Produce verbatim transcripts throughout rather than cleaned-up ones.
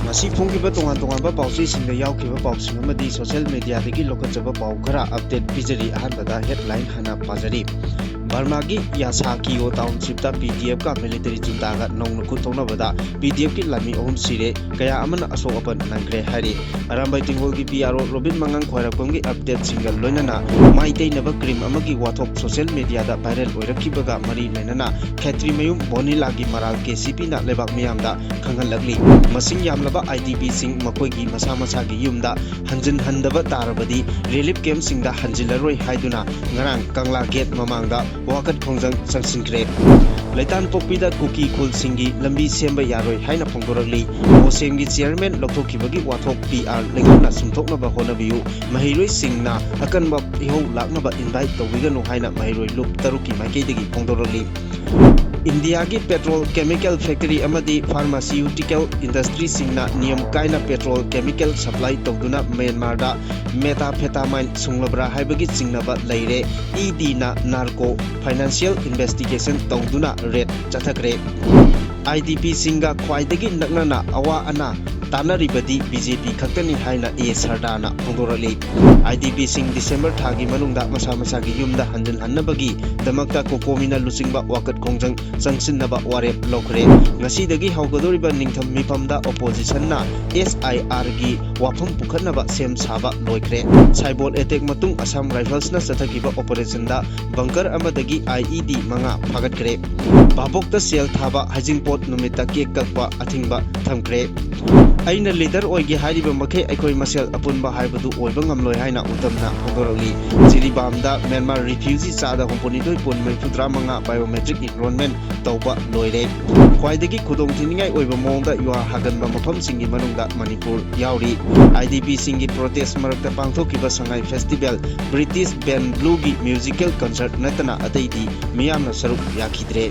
ꯉꯁꯤ ꯐꯣꯡꯈꯤꯕ ꯇꯣꯉꯥꯟ ꯇꯣꯉꯥꯟꯕ ꯄꯥꯎꯆꯦꯁꯤꯡꯗ ꯌꯥꯎꯈꯤꯕ ꯄꯥꯎꯁꯤꯡ ꯑꯃꯗꯤ social mediaꯗꯒꯤ ꯂꯧꯈꯠꯆꯕ ꯄꯥꯎ ꯈꯔ update ꯄꯤꯖꯔꯤ꯫ ꯑꯍꯥꯟꯕꯗ headline ꯍꯥꯟꯅ ꯄꯥꯖꯔꯤ꯫ ꯕꯔꯃꯥꯒꯤ ꯌꯥꯁꯥ ꯀꯤꯌꯣ townshipꯇ PDFꯀ military juntaꯒ ꯅꯧꯅ ꯈꯨꯠ ꯊꯣꯛꯅꯕꯗ PDFꯀꯤ ꯂꯥꯟꯃꯤ ꯑꯍꯨꯝ ꯁꯤꯔꯦ, ꯀꯌꯥ ꯑꯃꯅ ꯑꯁꯣꯛ ꯑꯄꯟ ꯅꯪꯈ꯭ꯔꯦ ꯍꯥꯏꯔꯤ꯫ ꯑꯔꯥꯝꯕꯥꯏ ꯇꯤꯡꯒꯣꯜꯒꯤ PRO ꯔꯣꯕꯤꯟ ꯃꯉꯥꯡ ꯈ꯭ꯋꯥꯏꯔꯥꯛꯄꯝꯒꯤ updateꯁꯤꯡꯒ ꯂꯣꯏꯅꯅ ꯃꯥꯏ ꯇꯩꯅꯕ cream ꯑꯃꯒꯤ ꯋꯥꯊꯣꯛ social mediaꯗ viral ꯑꯣꯏꯔꯛꯈꯤꯕꯒ ꯃꯔꯤ ꯂꯩꯅꯅ ꯈꯦꯇ꯭ꯔꯤꯃꯌꯨꯝ ꯕꯣꯅꯤꯂꯥꯒꯤ ꯃꯔꯥꯜ KCPꯅ ꯂꯩꯕꯥꯛ ꯃꯤꯌꯥꯝꯗ ꯈꯪꯍꯜꯂꯛꯂꯤ꯫ ꯃꯁꯤꯡ ꯌꯥꯝꯂꯕ IDPꯁꯤꯡ ꯃꯈꯣꯏꯒꯤ ꯃꯁꯥ ꯃꯁꯥꯒꯤ ꯌꯨꯝꯗ ꯍꯟꯖꯤꯟꯍꯟꯗꯕ ꯇꯥꯔꯕꯗꯤ relief campꯁꯤꯡꯗ ꯍꯟꯖꯤꯜꯂꯔꯣꯏ ꯍꯥꯏꯗꯨꯅ ꯉꯔꯥꯡ ꯀꯪꯂꯥ gate ꯃꯃꯥꯡꯗ ꯋꯥꯀꯠ ꯈꯣꯡꯖꯪ ꯆꯪꯁꯤꯟꯈ꯭ꯔꯦ꯫ ꯂꯩꯇꯥꯟꯄꯣꯛꯄꯤꯗ ꯀꯨꯀꯤ ꯈꯨꯜꯁꯤꯡꯒꯤ ꯂꯝꯕꯤ ꯁꯦꯝꯕ ꯌꯥꯔꯣꯏ ꯍꯥꯏꯅ ꯐꯣꯡꯗꯣꯔꯛꯂꯤ꯫ ꯃꯣꯁꯦꯝꯒꯤ chairman ꯂꯧꯊꯣꯛꯈꯤꯕꯒꯤ ꯋꯥꯊꯣꯛ PR ꯂꯩꯉꯥꯛꯅ ꯁꯨꯝꯊꯣꯛꯅꯕ ꯍꯣꯠꯅꯕꯤꯌꯨ꯫ ꯃꯍꯩꯔꯣꯏꯁꯤꯡꯅ ꯑꯀꯟꯕ ꯏꯍꯧ ꯂꯥꯛꯅꯕ invite ꯇꯧꯕꯤꯒꯅꯨ ꯍꯥꯏꯅ ꯃꯍꯩꯔꯣꯏ ꯂꯨꯞ ꯇꯔꯨꯛꯀꯤ ꯃꯥꯏꯀꯩꯗꯒꯤ ꯐꯣꯡꯗꯣꯔꯛꯂꯤ꯫ ꯏꯟꯗꯤꯌꯥꯒꯤ petrol, chemical factory ꯑꯃꯗꯤ pharmaceutical industryꯁꯤꯡꯅ ꯅꯤꯌꯝ ꯀꯥꯏꯅ petrol chemical supply ꯇꯧꯗꯨꯅ ꯃ꯭ꯌꯥꯟꯃꯥꯔꯗ methamphetamine ꯁꯨꯡꯂꯕ꯭ꯔꯥ ꯍꯥꯏꯕꯒꯤ ꯆꯤꯡꯅꯕ ꯂꯩꯔꯦ꯫ EDꯅ narco financial investigation ꯇꯧꯗꯨꯅ raid ꯆꯠꯊꯈ꯭ꯔꯦ꯫ IDPꯁꯤꯡꯒ ꯈ꯭ꯋꯥꯏꯗꯒꯤ ꯅꯛꯅꯅ ꯑꯋꯥ ꯑꯅꯥ ꯇꯥꯟꯅꯔꯤꯕꯗꯤ BJP ꯈꯛꯇꯅꯤ ꯍꯥꯏꯅ A ꯁꯔꯗꯥꯅ ꯐꯣꯡꯗꯣꯔꯛꯂꯤ꯫ IDPꯁꯤꯡ December ꯊꯥꯒꯤ ꯃꯅꯨꯡꯗ ꯃꯁꯥ ꯃꯁꯥꯒꯤ ꯌꯨꯝꯗ ꯍꯟꯖꯤꯟꯍꯟꯅꯕꯒꯤꯗꯃꯛꯇ COCOMIꯅ ꯂꯨꯆꯤꯡꯕ ꯋꯥꯀꯠ ꯈꯣꯡꯖꯪ ꯆꯪꯁꯤꯟꯅꯕ ꯋꯥꯔꯦꯞ ꯂꯧꯈ꯭ꯔꯦ꯫ ꯉꯁꯤꯗꯒꯤ ꯍꯧꯒꯗꯧꯔꯤꯕ ꯅꯤꯡꯊꯝ ꯃꯤꯐꯝꯗ oppositionꯅ SIRꯒꯤ ꯋꯥꯐꯝ ꯄꯨꯈꯠꯅꯕ ꯁꯦꯝ ꯁꯥꯕ ꯂꯣꯏꯈ꯭ꯔꯦ꯫ ꯁꯥꯏꯕꯣꯜ attack ꯃꯇꯨꯡ Assam Riflesꯅ ꯆꯠꯊꯈꯤꯕ operationꯗ bunker ꯑꯃꯗꯒꯤ IED ꯃꯉꯥ ꯐꯥꯒꯠꯈ꯭ꯔꯦ꯫ ꯚꯥꯕꯣꯛꯇ ꯁꯦꯜ ꯊꯥꯕ, ꯍꯩꯖꯤꯡꯄꯣꯠ ꯅꯨꯃꯤꯠꯇ cake ꯀꯛꯄ ꯑꯊꯤꯡꯕ ꯊꯝꯈ꯭ꯔꯦ꯫ ꯑꯩꯅ leader ꯑꯣꯏꯒꯦ ꯍꯥꯏꯔꯤꯕ ꯃꯈꯩ ꯑꯩꯈꯣꯏ ꯃꯁꯦꯜ ꯑꯄꯨꯟꯕ ꯍꯥꯏꯕꯗꯨ ꯑꯣꯏꯕ ꯉꯝꯂꯣꯏ ꯍꯥꯏꯅ ꯎꯇꯝꯅ ꯐꯣꯡꯗꯣꯔꯛꯂꯤ꯫ ꯖꯤꯔꯤꯕꯥꯝꯗ ꯃ꯭ꯌꯥꯟꯃꯥꯔ refugee ꯆꯥꯗ ꯍꯨꯝꯐꯨꯅꯤꯊꯣꯏ point ꯃꯔꯤꯐꯨꯇꯔꯥ ꯃꯉꯥ biometric enrollment ꯇꯧꯕ ꯂꯣꯏꯔꯦ꯫ ꯈ꯭ꯋꯥꯏꯗꯒꯤ ꯈꯨꯗꯣꯡꯊꯤꯅꯤꯡꯉꯥꯏ ꯑꯣꯏꯕ ꯃꯑꯣꯡꯗ ꯌꯨꯍꯥꯔ ꯍꯥꯒꯟꯕ ꯃꯐꯝꯁꯤꯡꯒꯤ ꯃꯅꯨꯡꯗ ꯃꯅꯤꯄꯨꯔ ꯌꯥꯎꯔꯤ꯫ IDPꯁꯤꯡꯒꯤ protest ꯃꯔꯛꯇ ꯄꯥꯡꯊꯣꯛꯈꯤꯕ ꯁꯉꯥꯏ festival British Band Blueꯒꯤ musical concert ꯅꯠꯇꯅ ꯑꯇꯩꯗꯤ ꯃꯤꯌꯥꯝꯅ ꯁꯔꯨꯛ ꯌꯥꯈꯤꯗ꯭ꯔꯦ꯫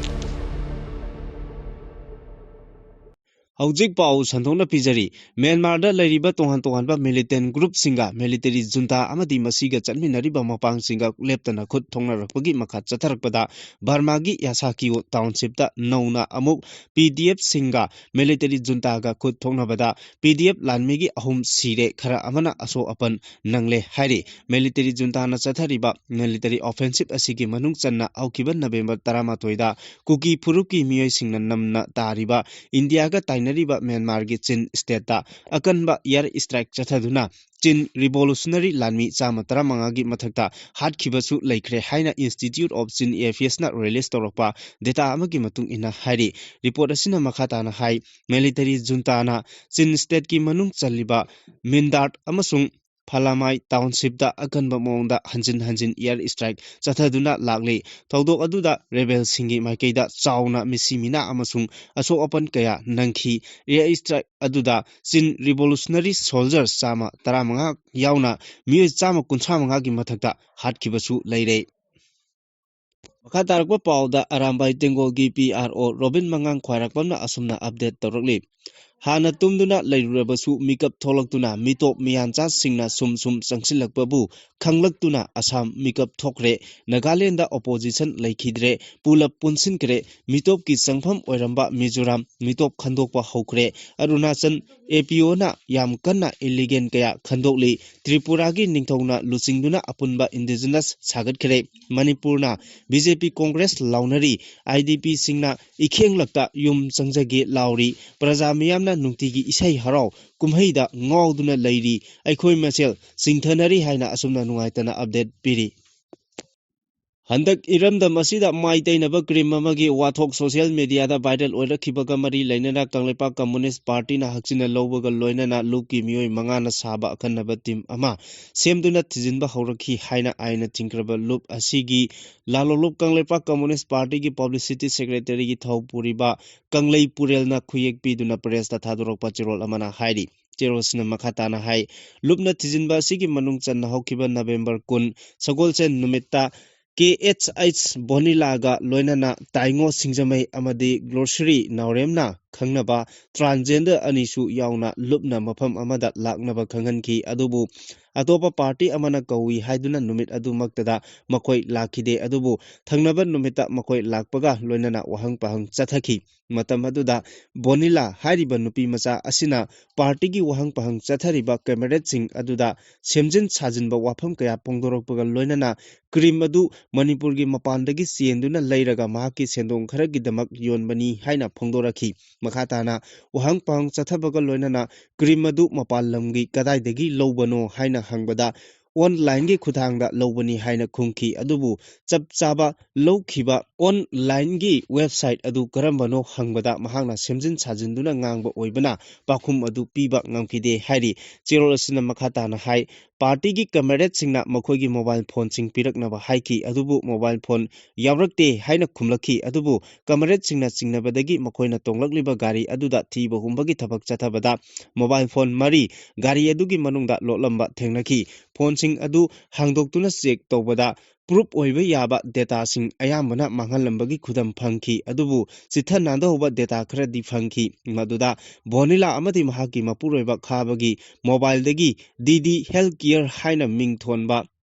ꯍꯧꯖꯤꯛ ꯄꯥꯎ ꯁꯟꯗꯣꯛꯅ ꯄꯤꯖꯔꯤ꯫ ꯃ꯭ꯌꯥꯟꯃꯥꯔꯗ ꯂꯩꯔꯤꯕ ꯇꯣꯉꯥꯟ ꯇꯣꯉꯥꯟꯕ militant groupꯁꯤꯡꯒ military junta ꯑꯃꯗꯤ ꯃꯁꯤꯒ ꯆꯠꯃꯤꯟꯅꯔꯤꯕ ꯃꯄꯥꯡꯁꯤꯡꯒ ꯂꯦꯞꯇꯅ ꯈꯨꯠ ꯊꯣꯛꯅꯔꯛꯄꯒꯤ ꯃꯈꯥ ꯆꯠꯊꯔꯛꯄꯗ ꯕꯔꯃꯥꯒꯤ ꯌꯥꯁꯥꯀꯤꯌꯣ townshipꯇ ꯅꯧꯅ ꯑꯃꯨꯛ PDFꯁꯤꯡꯒ military juntaꯒ ꯈꯨꯠ ꯊꯣꯛꯅꯕꯗ PDF ꯂꯥꯟꯃꯤꯒꯤ ꯑꯍꯨꯝ ꯁꯤꯔꯦ, ꯈꯔ ꯑꯃꯅ ꯑꯁꯣꯛ ꯑꯄꯟ ꯅꯪꯂꯦ ꯍꯥꯏꯔꯤ꯫ Military juntaꯅ ꯆꯠꯊꯔꯤꯕ military offensive ꯑꯁꯤꯒꯤ ꯃꯅꯨꯡ ꯆꯟꯅ ꯍꯧꯈꯤꯕ November ꯇꯔꯥꯃꯥꯊꯣꯏꯗ ꯀꯨꯀꯤ ꯐꯨꯔꯨꯞꯀꯤ ꯃꯤꯑꯣꯏꯁꯤꯡꯅ ꯅꯝꯅ ꯇꯥꯔꯤꯕ ꯏꯟꯗꯤꯌꯥꯒ ꯇꯥꯏꯅꯔꯤꯕ ꯃ꯭ꯌꯥꯟꯃꯥꯔꯒꯤ ꯆꯤꯟ stateꯇ ꯑꯀꯟꯕ air strike ꯆꯠꯊꯗꯨꯅ ꯆꯤꯟ revolutionary ꯂꯥꯟꯃꯤ ꯆꯥꯝꯃ ꯇꯔꯥꯃꯉꯥꯒꯤ ꯃꯊꯛꯇ ꯍꯥꯠꯈꯤꯕꯁꯨ ꯂꯩꯈ꯭ꯔꯦ ꯍꯥꯏꯅ Institute of Chin Affairsꯅ release ꯇꯧꯔꯛꯄ data ꯑꯃꯒꯤ ꯃꯇꯨꯡ ꯏꯟꯅ ꯍꯥꯏꯔꯤ꯫ Report ꯑꯁꯤꯅ ꯃꯈꯥ ꯇꯥꯅ ꯍꯥꯏ, military juntaꯅ ꯆꯤꯟ stateꯀꯤ ꯃꯅꯨꯡ ꯆꯜꯂꯤꯕ ꯃꯤꯟꯗꯥꯔꯠ ꯑꯃꯁꯨꯡ ꯐꯂꯥꯃꯥꯏ townshipꯇ ꯑꯀꯟꯕ ꯃꯑꯣꯡꯗ ꯍꯟꯖꯤꯟ ꯍꯟꯖꯤꯟ air strike ꯆꯠꯊꯗꯨꯅ ꯂꯥꯛꯂꯤ꯫ ꯊꯧꯗꯣꯛ ꯑꯗꯨꯗ rebelꯁꯤꯡꯒꯤ ꯃꯥꯏꯀꯩꯗ ꯆꯥꯎꯅ ꯃꯤꯁꯤ ꯃꯤꯅꯥ ꯑꯃꯁꯨꯡ ꯑꯁꯣꯛ ꯑꯄꯟ ꯀꯌꯥ ꯅꯪꯈꯤ꯫ Air strike ꯑꯗꯨꯗ ꯆꯤꯟ revolutionary soldiers ꯆꯥꯝꯃ ꯇꯔꯥꯃꯉꯥ ꯌꯥꯎꯅ ꯃꯤꯑꯣꯏ ꯆꯥꯝꯃ ꯀꯨꯟꯊ꯭ꯔꯥ ꯃꯉꯥꯒꯤ ꯃꯊꯛꯇ ꯍꯥꯠꯈꯤꯕꯁꯨ ꯂꯩꯔꯦ꯫ ꯃꯈꯥ ꯇꯥꯔꯛꯄ ꯄꯥꯎꯗ ꯑꯔꯥꯝꯕꯥꯏ ꯇꯦꯡꯒꯣꯜꯒꯤ PRO ꯔꯣꯕꯤꯟ ꯃꯉꯥꯡ ꯈ꯭ꯋꯥꯏꯔꯥꯛꯄꯝꯅ ꯑꯁꯨꯝꯅ update ꯇꯧꯔꯛꯂꯤ꯫ ꯍꯥꯟꯅ ꯇꯨꯝꯗꯨꯅ ꯂꯩꯔꯨꯔꯕꯁꯨ ꯃꯤꯀꯞ ꯊꯣꯛꯂꯛꯇꯨꯅ ꯃꯤꯇꯣꯞ ꯃꯤꯌꯥꯟꯆꯥꯁꯤꯡꯅ ꯁꯨꯝ ꯁꯨꯝ ꯆꯪꯁꯤꯜꯂꯛꯄꯕꯨ ꯈꯪꯂꯛꯇꯨꯅ ꯑꯁꯥꯝ ꯃꯤꯀꯞ ꯊꯣꯛꯈ꯭ꯔꯦ꯫ ꯅꯥꯒꯥꯂꯦꯟꯗ opposition ꯂꯩꯈꯤꯗ꯭ꯔꯦ, ꯄꯨꯂꯞ ꯄꯨꯟꯁꯤꯟꯈ꯭ꯔꯦ꯫ ꯃꯤꯇꯣꯞꯀꯤ ꯆꯪꯐꯝ ꯑꯣꯏꯔꯝꯕ ꯃꯤꯖꯣꯔꯥꯝ ꯃꯤꯇꯣꯞ ꯈꯟꯗꯣꯛꯄ ꯍꯧꯈ꯭ꯔꯦ꯫ ꯑꯔꯨꯅꯥꯆꯜ APOꯅ ꯌꯥꯝ ꯀꯟꯅ illegal ꯀꯌꯥ ꯈꯟꯗꯣꯛꯂꯤ꯫ ꯇ꯭ꯔꯤꯄꯨꯔꯥꯒꯤ ꯅꯤꯡꯊꯧꯅ ꯂꯨꯆꯤꯡꯗꯨꯅ ꯑꯄꯨꯟꯕ indigenous ꯁꯥꯒꯠꯈ꯭ꯔꯦ꯫ ꯃꯅꯤꯄꯨꯔꯅ BJP Congress ꯂꯥꯎꯅꯔꯤ꯫ IDPꯁꯤꯡꯅ ꯏꯈꯦꯡꯂꯛꯇ ꯌꯨꯝ ꯆꯪꯖꯒꯦ ꯂꯥꯎꯔꯤ꯫ ꯄ꯭ꯔꯖꯥ ꯃꯤꯌꯥꯝꯅ ꯅꯨꯡꯇꯤꯒꯤ ꯏꯁꯩ ꯍꯔꯥꯎ ꯀꯨꯝꯍꯩꯗ ꯉꯥꯎꯗꯨꯅ ꯂꯩꯔꯤ꯫ ꯑꯩꯈꯣꯏ ꯃꯁꯦꯜ ꯆꯤꯡꯊꯅꯔꯤ ꯍꯥꯏꯅ ꯑꯁꯨꯝꯅ ꯅꯨꯡꯉꯥꯏꯇꯅ update ꯄꯤꯔꯤ꯫ ꯍꯟꯗꯛ ꯏꯔꯝꯗꯝ ꯑꯁꯤꯗ ꯃꯥꯏ ꯇꯩꯅꯕ cream ꯑꯃꯒꯤ ꯋꯥꯊꯣꯛ social mediaꯗ viral ꯑꯣꯏꯔꯛꯈꯤꯕꯒ ꯃꯔꯤ ꯂꯩꯅꯅ ꯀꯪꯂꯩꯄꯥꯛ Communist Partyꯅ ꯍꯛꯆꯤꯟꯅ ꯂꯧꯕꯒ ꯂꯣꯏꯅꯅ ꯂꯨꯞꯀꯤ ꯃꯤꯑꯣꯏ ꯃꯉꯥꯅ ꯁꯥꯕ ꯑꯈꯟꯅꯕ team ꯑꯃ ꯁꯦꯝꯗꯨꯅ ꯊꯤꯖꯤꯟꯕ ꯍꯧꯔꯛꯈꯤ ꯍꯥꯏꯅ ꯑꯥꯏꯟꯅ ꯊꯤꯡꯈ꯭ꯔꯕ ꯂꯨꯞ ꯑꯁꯤꯒꯤ ꯂꯥꯂꯣꯡꯂꯨꯞ ꯀꯪꯂꯩꯄꯥꯛ Communist Partyꯒꯤ publicity secretaryꯒꯤ ꯊꯧ ꯄꯨꯔꯤꯕ ꯀꯪꯂꯩ ꯄꯨꯔꯦꯜꯅ ꯈꯨꯌꯦꯛ ꯄꯤꯗꯨꯅ pressꯇ ꯊꯥꯗꯣꯔꯛꯄ ꯆꯦꯔꯣꯜ ꯑꯃꯅ ꯍꯥꯏꯔꯤ꯫ ꯆꯦꯔꯣꯜꯁꯤꯅ ꯃꯈꯥ ꯇꯥꯅ ꯍꯥꯏ, ꯂꯨꯞꯅ ꯊꯤꯖꯤꯟꯕ ꯑꯁꯤꯒꯤ ꯃꯅꯨꯡ ꯆꯟꯅ ꯍꯧꯈꯤꯕ November ꯀꯨꯟ ꯁꯒꯣꯜꯁꯦꯟ ꯅꯨꯃꯤꯠꯇ KHH ꯕꯣꯅꯤꯂꯥꯒ ꯂꯣꯏꯅꯅ ꯇꯥꯏꯉꯣ ꯁꯤꯡꯖꯃꯩ ꯑꯃꯗꯤ ꯒ꯭ꯂꯣꯁꯔꯤ ꯅꯥꯎꯔꯦꯝꯅ ꯈꯪꯅꯕ transgender ꯑꯅꯤꯁꯨ ꯌꯥꯎꯅ ꯂꯨꯞꯅ ꯃꯐꯝ ꯑꯃꯗ ꯂꯥꯛꯅꯕ ꯈꯪꯍꯟꯈꯤ꯫ ꯑꯗꯨꯕꯨ ꯑꯇꯣꯞꯄ party ꯑꯃꯅ ꯀꯧꯏ ꯍꯥꯏꯗꯨꯅ ꯅꯨꯃꯤꯠ ꯑꯗꯨꯃꯛꯇꯗ ꯃꯈꯣꯏ ꯂꯥꯛꯈꯤꯗꯦ꯫ ꯑꯗꯨꯕꯨ ꯊꯪꯅꯕ ꯅꯨꯃꯤꯠꯇ ꯃꯈꯣꯏ ꯂꯥꯛꯄꯒ ꯂꯣꯏꯅꯅ ꯋꯥꯍꯪ ꯄꯥꯍꯪ ꯆꯠꯊꯈꯤ꯫ ꯃꯇꯝ ꯑꯗꯨꯗ ꯕꯣꯅꯤꯂꯥ ꯍꯥꯏꯔꯤꯕ ꯅꯨꯄꯤ ꯃꯆꯥ ꯑꯁꯤꯅ partyꯒꯤ ꯋꯥꯍꯪ ꯄꯥꯍꯪ ꯆꯠꯊꯔꯤꯕ comradeꯁꯤꯡ ꯑꯗꯨꯗ ꯁꯦꯝꯖꯤꯟ ꯁꯥꯖꯤꯟꯕ ꯋꯥꯐꯝ ꯀꯌꯥ ꯐꯣꯡꯗꯣꯔꯛꯄꯒ ꯂꯣꯏꯅꯅ cream ꯑꯗꯨ ꯃꯅꯤꯄꯨꯔꯒꯤ ꯃꯄꯥꯟꯗꯒꯤ ꯆꯦꯟꯗꯨꯅ ꯂꯩꯔꯒ ꯃꯍꯥꯛꯀꯤ ꯁꯦꯟꯗꯣꯡ ꯈꯔꯒꯤꯗꯃꯛ ꯌꯣꯟꯕꯅꯤ ꯍꯥꯏꯅ ꯐꯣꯡꯗꯣꯔꯛꯈꯤ꯫ ꯃꯈꯥ ꯇꯥꯅ ꯋꯥꯍꯪ ꯄꯥꯎꯍꯪ ꯆꯠꯊꯕꯒ ꯂꯣꯏꯅꯅ cream ꯑꯗꯨ ꯃꯄꯥꯟ ꯂꯝꯒꯤ ꯀꯗꯥꯏꯗꯒꯤ ꯂꯧꯕꯅꯣ ꯍꯥꯏꯅ ꯍꯪꯕꯗ onlineꯒꯤ ꯈꯨꯠꯊꯥꯡꯗ ꯂꯧꯕꯅꯤ ꯍꯥꯏꯅ ꯈꯨꯝꯈꯤ꯫ ꯑꯗꯨꯕꯨ ꯆꯞ ꯆꯥꯕ ꯂꯧꯈꯤꯕ onlineꯒꯤ website ꯑꯗꯨ ꯀꯔꯝꯕꯅꯣ ꯍꯪꯕꯗ ꯃꯍꯥꯛꯅ ꯁꯦꯝꯖꯤꯟ ꯁꯥꯖꯤꯟꯗꯨꯅ ꯉꯥꯡꯕ ꯑꯣꯏꯕꯅ ꯄꯥꯎꯈꯨꯝ ꯑꯗꯨ ꯄꯤꯕ ꯉꯝꯈꯤꯗꯦ ꯍꯥꯏꯔꯤ꯫ ꯆꯦꯔꯣꯜ ꯑꯁꯤꯅ ꯃꯈꯥ ꯇꯥꯅ ꯍꯥꯏ, partyꯒꯤ comradeꯁꯤꯡꯅ ꯃꯈꯣꯏꯒꯤ mobile phoneꯁꯤꯡ ꯄꯤꯔꯛꯅꯕ ꯍꯥꯏꯈꯤ, ꯑꯗꯨꯕꯨ mobile phone ꯌꯥꯎꯔꯛꯇꯦ ꯍꯥꯏꯅ ꯈꯨꯝꯂꯛꯈꯤ꯫ ꯑꯗꯨꯕꯨ comradeꯁꯤꯡꯅ ꯆꯤꯡꯅꯕꯗꯒꯤ ꯃꯈꯣꯏꯅ ꯇꯣꯡꯂꯛꯂꯤꯕ ꯒꯥꯔꯤ ꯑꯗꯨꯗ ꯊꯤꯕ ꯍꯨꯝꯕꯒꯤ ꯊꯕꯛ ꯆꯠꯊꯕꯗ mobile phone ꯃꯔꯤ ꯒꯥꯔꯤ ꯑꯗꯨꯒꯤ ꯃꯅꯨꯡꯗ ꯂꯣꯠꯂꯝꯕ ꯊꯦꯡꯅꯈꯤ꯫ Phoneꯁꯤꯡ ꯑꯗꯨ ꯍꯥꯡꯗꯣꯛꯇꯨꯅ check ꯇꯧꯕꯗ proof ꯑꯣꯏꯕ ꯌꯥꯕ dataꯁꯤꯡ ꯑꯌꯥꯝꯕꯅ ꯃꯥꯡꯍꯜꯂꯝꯕꯒꯤ ꯈꯨꯗꯝ ꯐꯪꯈꯤ꯫ ꯑꯗꯨꯕꯨ ꯆꯤꯠꯊ ꯅꯥꯟꯊꯍꯧꯕ data ꯈꯔꯗꯤ ꯐꯪꯈꯤ꯫ ꯃꯗꯨꯗ ꯕꯣꯅꯤꯂꯥ ꯑꯃꯗꯤ ꯃꯍꯥꯛꯀꯤ ꯃꯄꯨꯔꯣꯏꯕ ꯈꯥꯕꯒꯤ mobileꯗꯒꯤ D D Health Care ꯍꯥꯏꯅ ꯃꯤꯡ ꯊꯣꯟꯕ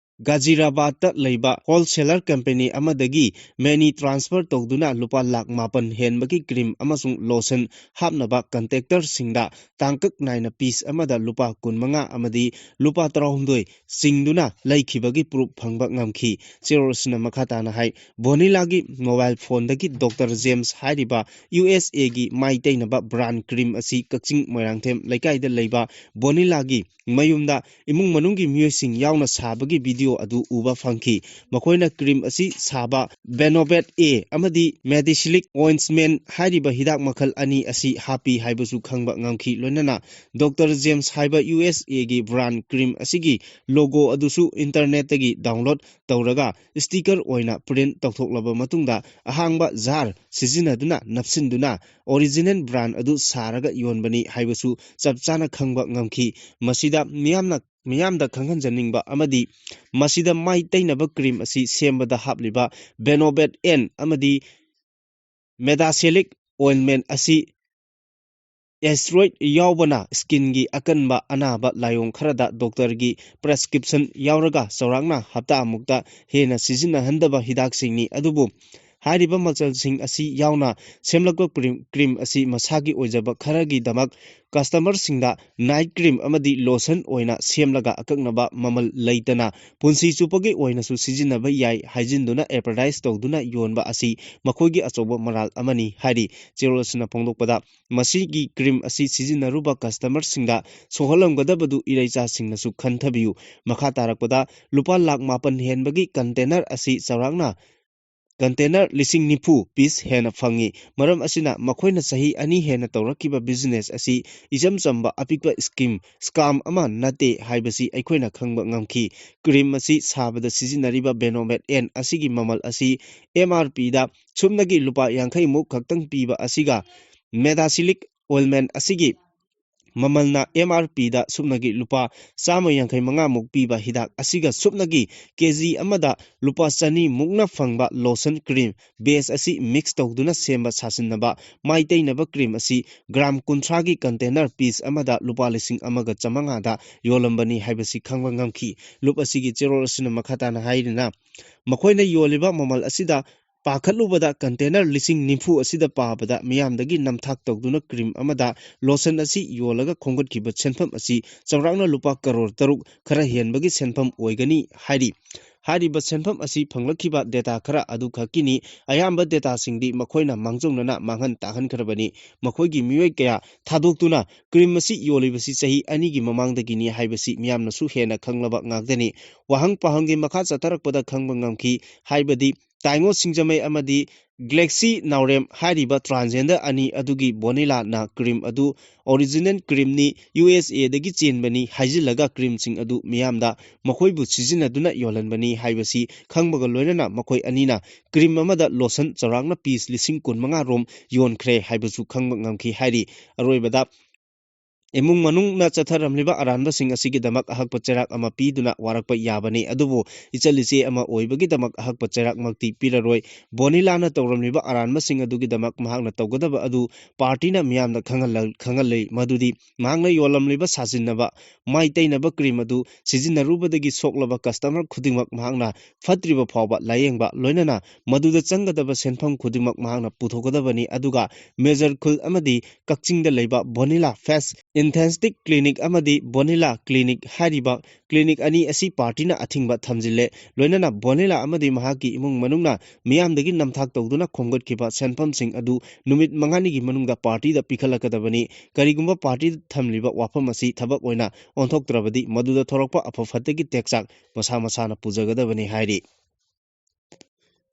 ꯒꯥꯖꯤꯔꯥꯕꯥꯗꯇ ꯂꯩꯕ wholesaler company ꯑꯃꯗꯒꯤ money transfer ꯇꯧꯗꯨꯅ ꯂꯨꯄꯥ ꯂꯥꯈ ꯃꯥꯄꯟ ꯍꯦꯟꯕꯒꯤ cream ꯑꯃꯁꯨꯡ lotion ꯍꯥꯞꯅꯕ containerꯁꯤꯡꯗ ꯇꯥꯡꯀꯛ ꯅꯥꯏꯅ piece ꯑꯃꯗ ꯂꯨꯄꯥ ꯀꯨꯟꯃꯉꯥ ꯑꯃꯗꯤ ꯂꯨꯄꯥ ꯇꯔꯥꯍꯨꯝꯗꯣꯏ ꯆꯤꯡꯗꯨꯅ ꯂꯩꯈꯤꯕꯒꯤ proof ꯐꯪꯕ ꯉꯝꯈꯤ꯫ ꯆꯦꯔꯣꯜ ꯑꯁꯤꯅ ꯃꯈꯥ ꯇꯥꯅ ꯍꯥꯏ, ꯕꯣꯅꯤꯂꯥꯒꯤ mobile phoneꯗꯒꯤ Doctor James ꯍꯥꯏꯔꯤꯕ U S Aꯒꯤ ꯃꯥꯏ ꯇꯩꯅꯕ brand cream ꯑꯁꯤ ꯀꯛꯆꯤꯡ ꯃꯣꯏꯔꯥꯡꯊꯦꯝ ꯂꯩꯀꯥꯏꯗ ꯂꯩꯕ ꯕꯣꯅꯤꯂꯥꯒꯤ ꯃꯌꯨꯝꯗ ꯏꯃꯨꯡ ꯃꯅꯨꯡꯒꯤ ꯃꯤꯑꯣꯏꯁꯤꯡ ꯌꯥꯎꯅ ꯁꯥꯕꯒꯤ video ꯑꯗꯨ ꯎꯕ ꯐꯪꯈꯤ꯫ ꯃꯈꯣꯏꯅ cream ꯑꯁꯤ ꯁꯥꯕ Benobet A ꯑꯃꯗꯤ Medisilic Ointment ꯍꯥꯏꯔꯤꯕ ꯍꯤꯗꯥꯛ ꯃꯈꯜ ꯑꯅꯤ ꯑꯁꯤ ꯍꯥꯞꯄꯤ ꯍꯥꯏꯕꯁꯨ ꯈꯪꯕ ꯉꯝꯈꯤ꯫ ꯂꯣꯏꯅꯅ Doctor James ꯍꯥꯏꯕ U S Aꯒꯤ brand cream ꯑꯁꯤꯒꯤ logo ꯑꯗꯨꯁꯨ internetꯇꯒꯤ download ꯇꯧꯔꯒ sticker ꯑꯣꯏꯅ print ꯇꯧꯊꯣꯛꯂꯕ ꯃꯇꯨꯡꯗ ꯑꯍꯥꯡꯕ jar ꯁꯤꯖꯤꯟꯅꯗꯨꯅ ꯅꯞꯁꯤꯟꯗꯨꯅ original brand ꯑꯗꯨ ꯁꯥꯔꯒ ꯌꯣꯟꯕꯅꯤ ꯍꯥꯏꯕꯁꯨ ꯆꯞ ꯆꯥꯅ ꯈꯪꯕ ꯉꯝꯈꯤ꯫ ꯃꯁꯤꯗ ꯃꯤꯌꯥꯝꯅ, ꯃꯤꯌꯥꯝꯗ ꯈꯪꯍꯟꯖꯅꯤꯡꯕ ꯑꯃꯗꯤ ꯃꯁꯤꯗ ꯃꯥꯏ ꯇꯩꯅꯕ cream ꯑꯁꯤ ꯁꯦꯝꯕꯗ ꯍꯥꯞꯂꯤꯕ Benobet N ꯑꯃꯗꯤ Medisilic Ointment ꯑꯁꯤ ꯑꯦꯁꯇꯦꯔꯣꯏꯗ ꯌꯥꯎꯕꯅ ꯁ꯭ꯀꯤꯟꯒꯤ ꯑꯀꯟꯕ ꯑꯅꯥꯕ ꯂꯥꯏꯑꯣꯡ ꯈꯔꯗ ꯗꯣꯛꯇꯔꯒꯤ ꯄ꯭ꯔꯦꯁꯀ꯭ꯔꯤꯞꯁꯟ ꯌꯥꯎꯔꯒ ꯆꯥꯎꯔꯥꯛꯅ ꯍꯞꯇꯥ ꯑꯃꯨꯛꯇ ꯍꯦꯟꯅ ꯁꯤꯖꯤꯟꯅꯍꯟꯗꯕ ꯍꯤꯗꯥꯛꯁꯤꯡꯅꯤ꯫ ꯑꯗꯨꯕꯨ ꯍꯥꯏꯔꯤꯕ ꯃꯆꯜꯁꯤꯡ ꯑꯁꯤ ꯌꯥꯎꯅ ꯁꯦꯝꯂꯛꯄ ꯀ꯭ꯔꯤꯝ, ꯀ꯭ꯔꯤꯝ ꯑꯁꯤ ꯃꯁꯥꯒꯤ ꯑꯣꯏꯖꯕ ꯈꯔꯒꯤꯗꯃꯛ ꯀꯁꯇꯃꯔꯁꯤꯡꯗ ꯅꯥꯏꯠ ꯀ꯭ꯔꯤꯝ ꯑꯃꯗꯤ ꯂꯣꯁꯟ ꯑꯣꯏꯅ ꯁꯦꯝꯂꯒ ꯑꯀꯛꯅꯕ ꯃꯃꯜ ꯂꯩꯇꯅ ꯄꯨꯟꯁꯤ ꯆꯨꯞꯄꯒꯤ ꯑꯣꯏꯅꯁꯨ ꯁꯤꯖꯤꯟꯅꯕ ꯌꯥꯏ ꯍꯥꯏꯖꯤꯟꯗꯨꯅ ꯑꯦꯗꯚꯔꯇꯥꯏꯁ ꯇꯧꯗꯨꯅ ꯌꯣꯟꯕ ꯑꯁꯤ ꯃꯈꯣꯏꯒꯤ ꯑꯆꯧꯕ ꯃꯔꯥꯜ ꯑꯃꯅꯤ ꯍꯥꯏꯔꯤ꯫ ꯆꯦꯔꯣꯜ ꯑꯁꯤꯅ ꯐꯣꯡꯗꯣꯛꯄꯗ, ꯃꯁꯤꯒꯤ ꯀ꯭ꯔꯤꯝ ꯑꯁꯤ ꯁꯤꯖꯤꯟꯅꯔꯨꯕ ꯀꯁꯇꯃꯔꯁꯤꯡꯗ ꯁꯣꯛꯍꯜꯂꯝꯒꯗꯕꯗꯨ ꯏꯔꯩꯆꯥꯁꯤꯡꯅꯁꯨ ꯈꯟꯊꯕꯤꯌꯨ꯫ ꯃꯈꯥ ꯇꯥꯔꯛꯄꯗ, ꯂꯨꯄꯥ ꯂꯥꯈ ꯃꯥꯄꯟ ꯍꯦꯟꯕꯒꯤ ꯀꯟꯇꯦꯅꯔ ꯑꯁꯤ ꯆꯥꯎꯔꯥꯛꯅ ꯀꯟꯇꯦꯅꯔ ꯂꯤꯁꯤꯡ ꯅꯤꯐꯨ ꯄꯤꯁ ꯍꯦꯟꯅ ꯐꯪꯏ꯫ ꯃꯔꯝ ꯑꯁꯤꯅ ꯃꯈꯣꯏꯅ ꯆꯍꯤ ꯑꯅꯤ ꯍꯦꯟꯅ ꯇꯧꯔꯛꯈꯤꯕ ꯕꯤꯖꯤꯅꯦꯁ ꯑꯁꯤ ꯏꯆꯝ ꯆꯝꯕ ꯑꯄꯤꯛꯄ ꯁ꯭ꯀꯤꯝ, ꯁ꯭ꯀꯥꯝ ꯑꯃ ꯅꯠꯇꯦ ꯍꯥꯏꯕꯁꯤ ꯑꯩꯈꯣꯏꯅ ꯈꯪꯕ ꯉꯝꯈꯤ꯫ ꯀ꯭ꯔꯤꯝ ꯑꯁꯤ ꯁꯥꯕꯗ ꯁꯤꯖꯤꯟꯅꯔꯤꯕ ꯕꯦꯅꯣꯃꯦꯠ ꯑꯦꯟ ꯑꯁꯤꯒꯤ ꯃꯃꯜ ꯑꯁꯤ ꯑꯦꯝ ꯑꯥꯔ ꯄꯤꯗ ꯁꯨꯞꯅꯒꯤ ꯂꯨꯄꯥ ꯌꯥꯡꯈꯩ ꯃꯨꯛ ꯈꯛꯇꯪ ꯄꯤꯕ ꯑꯁꯤꯒ ꯃꯦꯗꯥꯁꯤꯂꯤꯛ ꯑꯣꯏꯜꯃꯦꯟ ꯑꯁꯤꯒꯤ ꯃꯃꯜꯅ ꯑꯦꯝ ꯑꯥꯔ ꯄꯤꯗ ꯁꯨꯞꯅꯒꯤ ꯂꯨꯄꯥ ꯆꯥꯝꯃ ꯌꯥꯡꯈꯩ ꯃꯉꯥ ꯃꯨꯛ ꯄꯤꯕ ꯍꯤꯗꯥꯛ ꯑꯁꯤꯒ ꯁꯨꯞꯅꯒꯤ ꯀꯦ ꯖꯤ ꯑꯃꯗ ꯂꯨꯄꯥ ꯆꯅꯤ ꯃꯨꯛꯅ ꯐꯪꯕ ꯂꯣꯁꯟ ꯀ꯭ꯔꯤꯝ ꯕꯦꯁ ꯑꯁꯤ ꯃꯤꯛꯁ ꯇꯧꯗꯨꯅ ꯁꯦꯝꯕ ꯁꯥꯁꯤꯟꯅꯕ ꯃꯥꯏ ꯇꯩꯅꯕ ꯀ꯭ꯔꯤꯝ ꯑꯁꯤ ꯒ꯭ꯔꯥꯝ ꯀꯨꯟꯊ꯭ꯔꯥꯒꯤ ꯀꯟꯇꯦꯅꯔ ꯄꯤꯁ ꯑꯃꯗ ꯂꯨꯄꯥ ꯂꯤꯁꯤꯡ ꯑꯃꯒ ꯆꯥꯝꯃꯉꯥꯗ ꯌꯣꯜꯂꯝꯕꯅꯤ ꯍꯥꯏꯕꯁꯤ ꯈꯪꯕ ꯉꯝꯈꯤ꯫ ꯂꯨꯞ ꯑꯁꯤꯒꯤ ꯆꯦꯔꯣꯜ ꯑꯁꯤꯅ ꯃꯈꯥ ꯇꯥꯅ ꯍꯥꯏꯔꯤꯅ, ꯃꯈꯣꯏꯅ ꯌꯣꯜꯂꯤꯕ ꯃꯃꯜ ꯑꯁꯤꯗ ꯄꯥꯈꯠꯂꯨꯕꯗ ꯀꯟꯇꯦꯅꯔ ꯂꯤꯁꯤꯡ ꯅꯤꯐꯨ ꯑꯁꯤꯗ ꯄꯥꯕꯗ ꯃꯤꯌꯥꯝꯗꯒꯤ ꯅꯝꯊꯥꯛ ꯇꯧꯗꯨꯅ ꯀ꯭ꯔꯤꯝ ꯑꯃꯗ ꯂꯣꯁꯟ ꯑꯁꯤ ꯌꯣꯜꯂꯒ ꯈꯣꯝꯒꯠꯈꯤꯕ ꯁꯦꯟꯐꯝ ꯑꯁꯤ ꯆꯥꯎꯔꯥꯛꯅ ꯂꯨꯄꯥ ꯀꯔꯣꯔ ꯇꯔꯨꯛ ꯈꯔ ꯍꯦꯟꯕꯒꯤ ꯁꯦꯟꯐꯝ ꯑꯣꯏꯒꯅꯤ ꯍꯥꯏꯔꯤ꯫ ꯍꯥꯏꯔꯤꯕ ꯁꯦꯟꯐꯝ ꯑꯁꯤ ꯐꯪꯂꯛꯈꯤꯕ ꯗꯦꯇꯥ ꯈꯔ ꯑꯗꯨ ꯈꯛꯀꯤꯅꯤ꯫ ꯑꯌꯥꯝꯕ ꯗꯦꯇꯥꯁꯤꯡꯗꯤ ꯃꯈꯣꯏꯅ ꯃꯥꯡꯖꯧꯅꯅ ꯃꯥꯡꯍꯟ ꯇꯥꯛꯍꯟꯈ꯭ꯔꯕꯅꯤ꯫ ꯃꯈꯣꯏꯒꯤ ꯃꯤꯑꯣꯏ ꯀꯌꯥ ꯊꯥꯗꯣꯛꯇꯨꯅ ꯀ꯭ꯔꯤꯝ ꯑꯁꯤ ꯌꯣꯜꯂꯤꯕꯁꯤ ꯆꯍꯤ ꯑꯅꯤꯒꯤ ꯃꯃꯥꯡꯗꯒꯤꯅꯤ ꯍꯥꯏꯕꯁꯤ ꯃꯤꯌꯥꯝꯅꯁꯨ ꯍꯦꯟꯅ ꯈꯪꯂꯕ ꯉꯥꯛꯇꯅꯤ꯫ ꯋꯥꯍꯪ ꯄꯥꯎꯍꯪꯒꯤ ꯃꯈꯥ ꯆꯠꯊꯔꯛꯄꯗ ꯈꯪꯕ ꯉꯝꯈꯤ ꯍꯥꯏꯕꯗꯤ ꯇꯥꯏꯉꯣ ꯁꯤꯡꯖꯃꯩ ꯑꯃꯗꯤ ꯒ꯭ꯂꯦꯛꯁꯤ ꯅꯥꯎꯔꯦꯝ ꯍꯥꯏꯔꯤꯕ ꯇ꯭ꯔꯥꯟꯖꯦꯟꯗꯔ ꯑꯅꯤ ꯑꯗꯨꯒꯤ ꯕꯣꯅꯤꯂꯥꯅ ꯀ꯭ꯔꯤꯝ ꯑꯗꯨ ꯑꯣꯔꯤꯖꯤꯅꯦꯜ ꯀ꯭ꯔꯤꯝꯅꯤ, ꯌꯨ ꯑꯦꯁ ꯑꯦꯗꯒꯤ ꯆꯦꯟꯕꯅꯤ ꯍꯥꯏꯖꯤꯜꯂꯒ ꯀ꯭ꯔꯤꯝꯁꯤꯡ ꯑꯗꯨ ꯃꯤꯌꯥꯝꯗ ꯃꯈꯣꯏꯕꯨ ꯁꯤꯖꯤꯟꯅꯗꯨꯅ ꯌꯣꯜꯍꯟꯕꯅꯤ ꯍꯥꯏꯕꯁꯤ ꯈꯪꯕꯒ ꯂꯣꯏꯅꯅ ꯃꯈꯣꯏ ꯑꯅꯤꯅ ꯀ꯭ꯔꯤꯝ ꯑꯃꯗ ꯂꯣꯁꯟ ꯆꯥꯎꯔꯥꯛꯅ ꯄꯤꯁ ꯂꯤꯁꯤꯡ ꯀꯨꯟꯃꯉꯥ ꯔꯣꯝ ꯌꯣꯟꯈ꯭ꯔꯦ ꯍꯥꯏꯕꯁꯨ ꯈꯪꯕ ꯉꯝꯈꯤ ꯍꯥꯏꯔꯤ꯫ ꯑꯔꯣꯏꯕꯗ ꯏꯃꯨꯡ ꯃꯅꯨꯡꯅ ꯆꯠꯊꯔꯝꯂꯤꯕ ꯑꯔꯥꯟꯕꯁꯤꯡ ꯑꯁꯤꯒꯤꯗꯃꯛ ꯑꯍꯛꯄ ꯆꯩꯔꯥꯛ ꯑꯃ ꯄꯤꯗꯨꯅ ꯋꯥꯔꯛꯄ ꯌꯥꯕꯅꯤ꯫ ꯑꯗꯨꯕꯨ ꯏꯆꯜ ꯏꯆꯦ ꯑꯃ ꯑꯣꯏꯕꯒꯤꯗꯃꯛ ꯑꯍꯛꯄ ꯆꯩꯔꯥꯛꯃꯛꯇꯤ ꯄꯤꯔꯔꯣꯏ꯫ ꯕꯣꯅꯤꯂꯥꯅ ꯇꯧꯔꯝꯂꯤꯕ ꯑꯔꯥꯟꯕꯁꯤꯡ ꯑꯗꯨꯒꯤꯗꯃꯛ ꯃꯍꯥꯛꯅ ꯇꯧꯒꯗꯕ ꯑꯗꯨ ꯄꯥꯔꯇꯤꯅ ꯃꯤꯌꯥꯝꯗ ꯈꯪꯍꯜꯂ-, ꯈꯪꯍꯜꯂꯤ꯫ ꯃꯗꯨꯗꯤ ꯃꯍꯥꯛꯅ ꯌꯣꯜꯂꯝꯂꯤꯕ ꯁꯥꯖꯤꯟꯅꯕ ꯃꯥꯏ ꯇꯩꯅꯕ ꯀ꯭ꯔꯤꯝ ꯑꯗꯨ ꯁꯤꯖꯤꯟꯅꯔꯨꯕꯗꯒꯤ ꯁꯣꯛꯂꯕ ꯀꯁꯇꯃꯔ ꯈꯨꯗꯤꯡꯃꯛ ꯃꯍꯥꯛꯅ ꯐꯠꯇ꯭ꯔꯤꯕ ꯐꯥꯎꯕ ꯂꯥꯌꯦꯡꯕ, ꯂꯣꯏꯅꯅ ꯃꯗꯨꯗ ꯆꯪꯒꯗꯕ ꯁꯦꯟꯐꯝ ꯈꯨꯗꯤꯡꯃꯛ ꯃꯍꯥꯛꯅ ꯄꯨꯊꯣꯛꯀꯗꯕꯅꯤ꯫ ꯑꯗꯨꯒ ꯃꯦꯖꯔ ꯈꯨꯜ ꯑꯃꯗꯤ ꯀꯛꯆꯤꯡꯗ ꯂꯩꯕ ꯕꯣꯅꯤꯂꯥ ꯐꯦꯁ ꯏꯟꯊꯦꯟꯁꯇꯤꯛ ꯀ꯭ꯂꯤꯅꯤꯛ ꯑꯃꯗꯤ ꯕꯣꯅꯤꯂꯥ ꯀ꯭ꯂꯤꯅꯤꯛ ꯍꯥꯏꯔꯤꯕ ꯀ꯭ꯂꯤꯅꯤꯛ ꯑꯅꯤ ꯑꯁꯤ ꯄꯥꯔꯇꯤꯅ ꯑꯊꯤꯡꯕ ꯊꯝꯖꯤꯜꯂꯦ꯫ ꯂꯣꯏꯅꯅ ꯕꯣꯅꯤꯂꯥ ꯑꯃꯗꯤ ꯃꯍꯥꯛꯀꯤ ꯏꯃꯨꯡ ꯃꯅꯨꯡꯅ ꯃꯤꯌꯥꯝꯗꯒꯤ ꯅꯝꯊꯥꯛ ꯇꯧꯗꯨꯅ ꯈꯣꯝꯒꯠꯈꯤꯕ ꯁꯦꯟꯐꯝꯁꯤꯡ ꯑꯗꯨ ꯅꯨꯃꯤꯠ ꯃꯉꯥꯅꯤꯒꯤ ꯃꯅꯨꯡꯗ ꯄꯥꯔꯇꯤꯗ ꯄꯤꯈꯠꯂꯛꯀꯗꯕꯅꯤ꯫ ꯀꯔꯤꯒꯨꯝꯕ ꯄꯥꯔꯇꯤꯗ ꯊꯝꯂꯤꯕ ꯋꯥꯐꯝ ꯑꯁꯤ ꯊꯕꯛ ꯑꯣꯏꯅ ꯑꯣꯟꯊꯣꯛꯇ꯭ꯔꯕꯗꯤ, ꯃꯗꯨꯗ ꯊꯣꯔꯛꯄ ꯑꯐ ꯐꯠꯇꯒꯤ ꯇꯦꯛꯆꯥꯛ ꯃꯁꯥ ꯃꯁꯥꯅ ꯄꯨꯖꯒꯗꯕꯅꯤ ꯍꯥꯏꯔꯤ꯫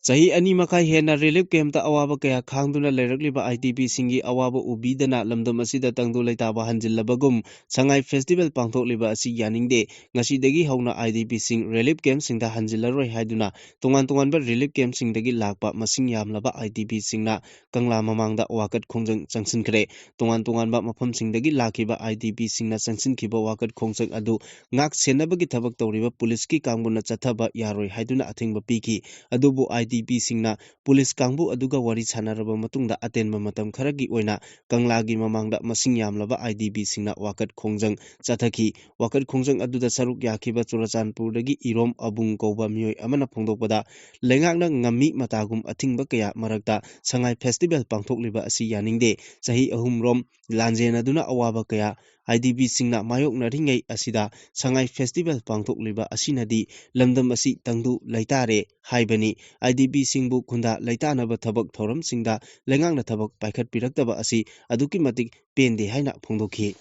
ꯆꯍꯤ ꯑꯅꯤ ꯃꯈꯥꯏ ꯍꯦꯟꯅ ꯔꯤꯂꯤꯐ ꯀꯦꯝꯞꯇ ꯑꯋꯥꯕ ꯀꯌꯥ ꯈꯥꯡꯗꯨꯅ ꯂꯩꯔꯛꯂꯤꯕ ꯑꯥꯏ ꯗꯤ ꯄꯤꯁꯤꯡꯒꯤ ꯑꯋꯥꯕ ꯎꯕꯤꯗꯅ ꯂꯝꯗꯝ ꯑꯁꯤꯗ ꯇꯪꯗꯨ ꯂꯩꯇꯥꯕ ꯍꯟꯖꯤꯜꯂꯕꯒꯨꯝ ꯁꯉꯥꯏ ꯐꯦꯁꯇꯤꯚꯦꯜ ꯄꯥꯡꯊꯣꯛꯂꯤꯕ ꯑꯁꯤ ꯌꯥꯅꯤꯡꯗꯦ꯫ ꯉꯁꯤꯗꯒꯤ ꯍꯧꯅ ꯑꯥꯏ ꯗꯤ ꯄꯤꯁꯤꯡ ꯔꯤꯂꯤꯐ ꯀꯦꯝꯞꯁꯤꯡꯗ ꯍꯟꯖꯤꯜꯂꯔꯣꯏ ꯍꯥꯏꯗꯨꯅ ꯇꯣꯉꯥꯟ ꯇꯣꯉꯥꯟꯕ ꯔꯤꯂꯤꯐ ꯀꯦꯝꯞꯁꯤꯡꯗꯒꯤ ꯂꯥꯛꯄ ꯃꯁꯤꯡ ꯌꯥꯝꯂꯕ ꯑꯥꯏ ꯗꯤ ꯄꯤꯁꯤꯡꯅ ꯀꯪꯂꯥ ꯃꯃꯥꯡꯗ ꯋꯥꯀꯠ ꯈꯣꯡꯖꯪ ꯆꯪꯁꯤꯟꯈ꯭ꯔꯦ꯫ ꯇꯣꯉꯥꯟ ꯇꯣꯉꯥꯟꯕ ꯃꯐꯝꯁꯤꯡꯗꯒꯤ ꯂꯥꯛꯈꯤꯕ ꯑꯥꯏ ꯗꯤ ꯄꯤꯁꯤꯡꯅ ꯆꯪꯁꯤꯟꯈꯤꯕ ꯋꯥꯀꯠ ꯈꯣꯡꯖꯪ ꯑꯗꯨ ꯉꯥꯛ ꯁꯦꯟꯅꯕꯒꯤ ꯊꯕꯛ ꯇꯧꯔꯤꯕ ꯄꯨꯂꯤꯁꯀꯤ ꯀꯥꯡꯕꯨꯅ ꯆꯠꯊꯕ ꯌꯥꯔꯣꯏ ꯍꯥꯏꯗꯨꯅ ꯑꯊꯤꯡꯕ ꯄꯤꯈꯤ꯫ ꯑꯗꯨꯕꯨ ꯑꯥꯏ ꯗꯤ ꯄꯤꯁꯤꯡꯅ ꯄꯨꯂꯤꯁ ꯀꯥꯡꯕꯨ ꯑꯗꯨꯒ ꯋꯥꯔꯤ ꯁꯥꯟꯅꯔꯕ ꯃꯇꯨꯡꯗ ꯑꯇꯦꯟꯕ ꯃꯇꯝ ꯈꯔꯒꯤ ꯑꯣꯏꯅ ꯀꯪꯂꯥꯒꯤ ꯃꯃꯥꯡꯗ ꯃꯁꯤꯡ ꯌꯥꯝꯂꯕ ꯑꯥꯏ ꯗꯤ ꯄꯤꯁꯤꯡꯅ ꯋꯥꯀꯠ ꯈꯣꯡꯖꯪ ꯆꯠꯊꯈꯤ꯫ ꯋꯥꯀꯠ ꯈꯣꯡꯖꯪ ꯑꯗꯨꯗ ꯁꯔꯨꯛ ꯌꯥꯈꯤꯕ ꯆꯨꯔꯆꯥꯟꯄꯨꯔꯗꯒꯤ ꯏꯔꯣꯝ ꯑꯕꯨꯡ ꯀꯧꯕ ꯃꯤꯑꯣꯏ ꯑꯃꯅ ꯐꯣꯡꯗꯣꯛꯄꯗ, ꯂꯩꯉꯥꯛꯅ ꯉꯝꯃꯤ ꯃꯇꯥꯒꯨꯝ ꯑꯊꯤꯡꯕ ꯀꯌꯥ ꯃꯔꯛꯇ ꯁꯉꯥꯏ ꯐꯦꯁꯇꯤꯚꯦꯜ ꯄꯥꯡꯊꯣꯛꯂꯤꯕ ꯑꯁꯤ ꯌꯥꯅꯤꯡꯗꯦ꯫ ꯆꯍꯤ ꯑꯍꯨꯝꯔꯣꯝ ꯂꯥꯟꯖꯦꯟꯅꯗꯨꯅ ꯑꯋꯥꯕ ꯀꯌꯥ ꯑꯥꯏ ꯗꯤ ꯄꯤꯁꯤꯡꯅ ꯃꯥꯌꯣꯛꯅꯔꯤꯉꯩ ꯑꯁꯤꯗ ꯁꯉꯥꯏ ꯐꯦꯁꯇꯤꯚꯦꯜ ꯄꯥꯡꯊꯣꯛꯂꯤꯕ ꯑꯁꯤꯅꯗꯤ ꯂꯝꯗꯝ ꯑꯁꯤ ꯇꯪꯗꯨ ꯂꯩꯇꯥꯔꯦ ꯍꯥꯏꯕꯅꯤ꯫ ꯑꯥꯏ ꯗꯤ ꯄꯤꯁꯤꯡꯕꯨ ꯈꯨꯟꯗꯥ ꯂꯩꯇꯥꯅꯕ ꯊꯕꯛ ꯊꯧꯔꯝꯁꯤꯡꯗ ꯂꯩꯉꯥꯛꯅ ꯊꯕꯛ ꯄꯥꯏꯈꯠꯄꯤꯔꯛꯇꯕ ꯑꯁꯤ ꯑꯗꯨꯛꯀꯤ ꯃꯇꯤꯛ ꯄꯦꯟꯗꯦ ꯍꯥꯏꯅ ꯐꯣꯡꯗꯣꯛꯈꯤ꯫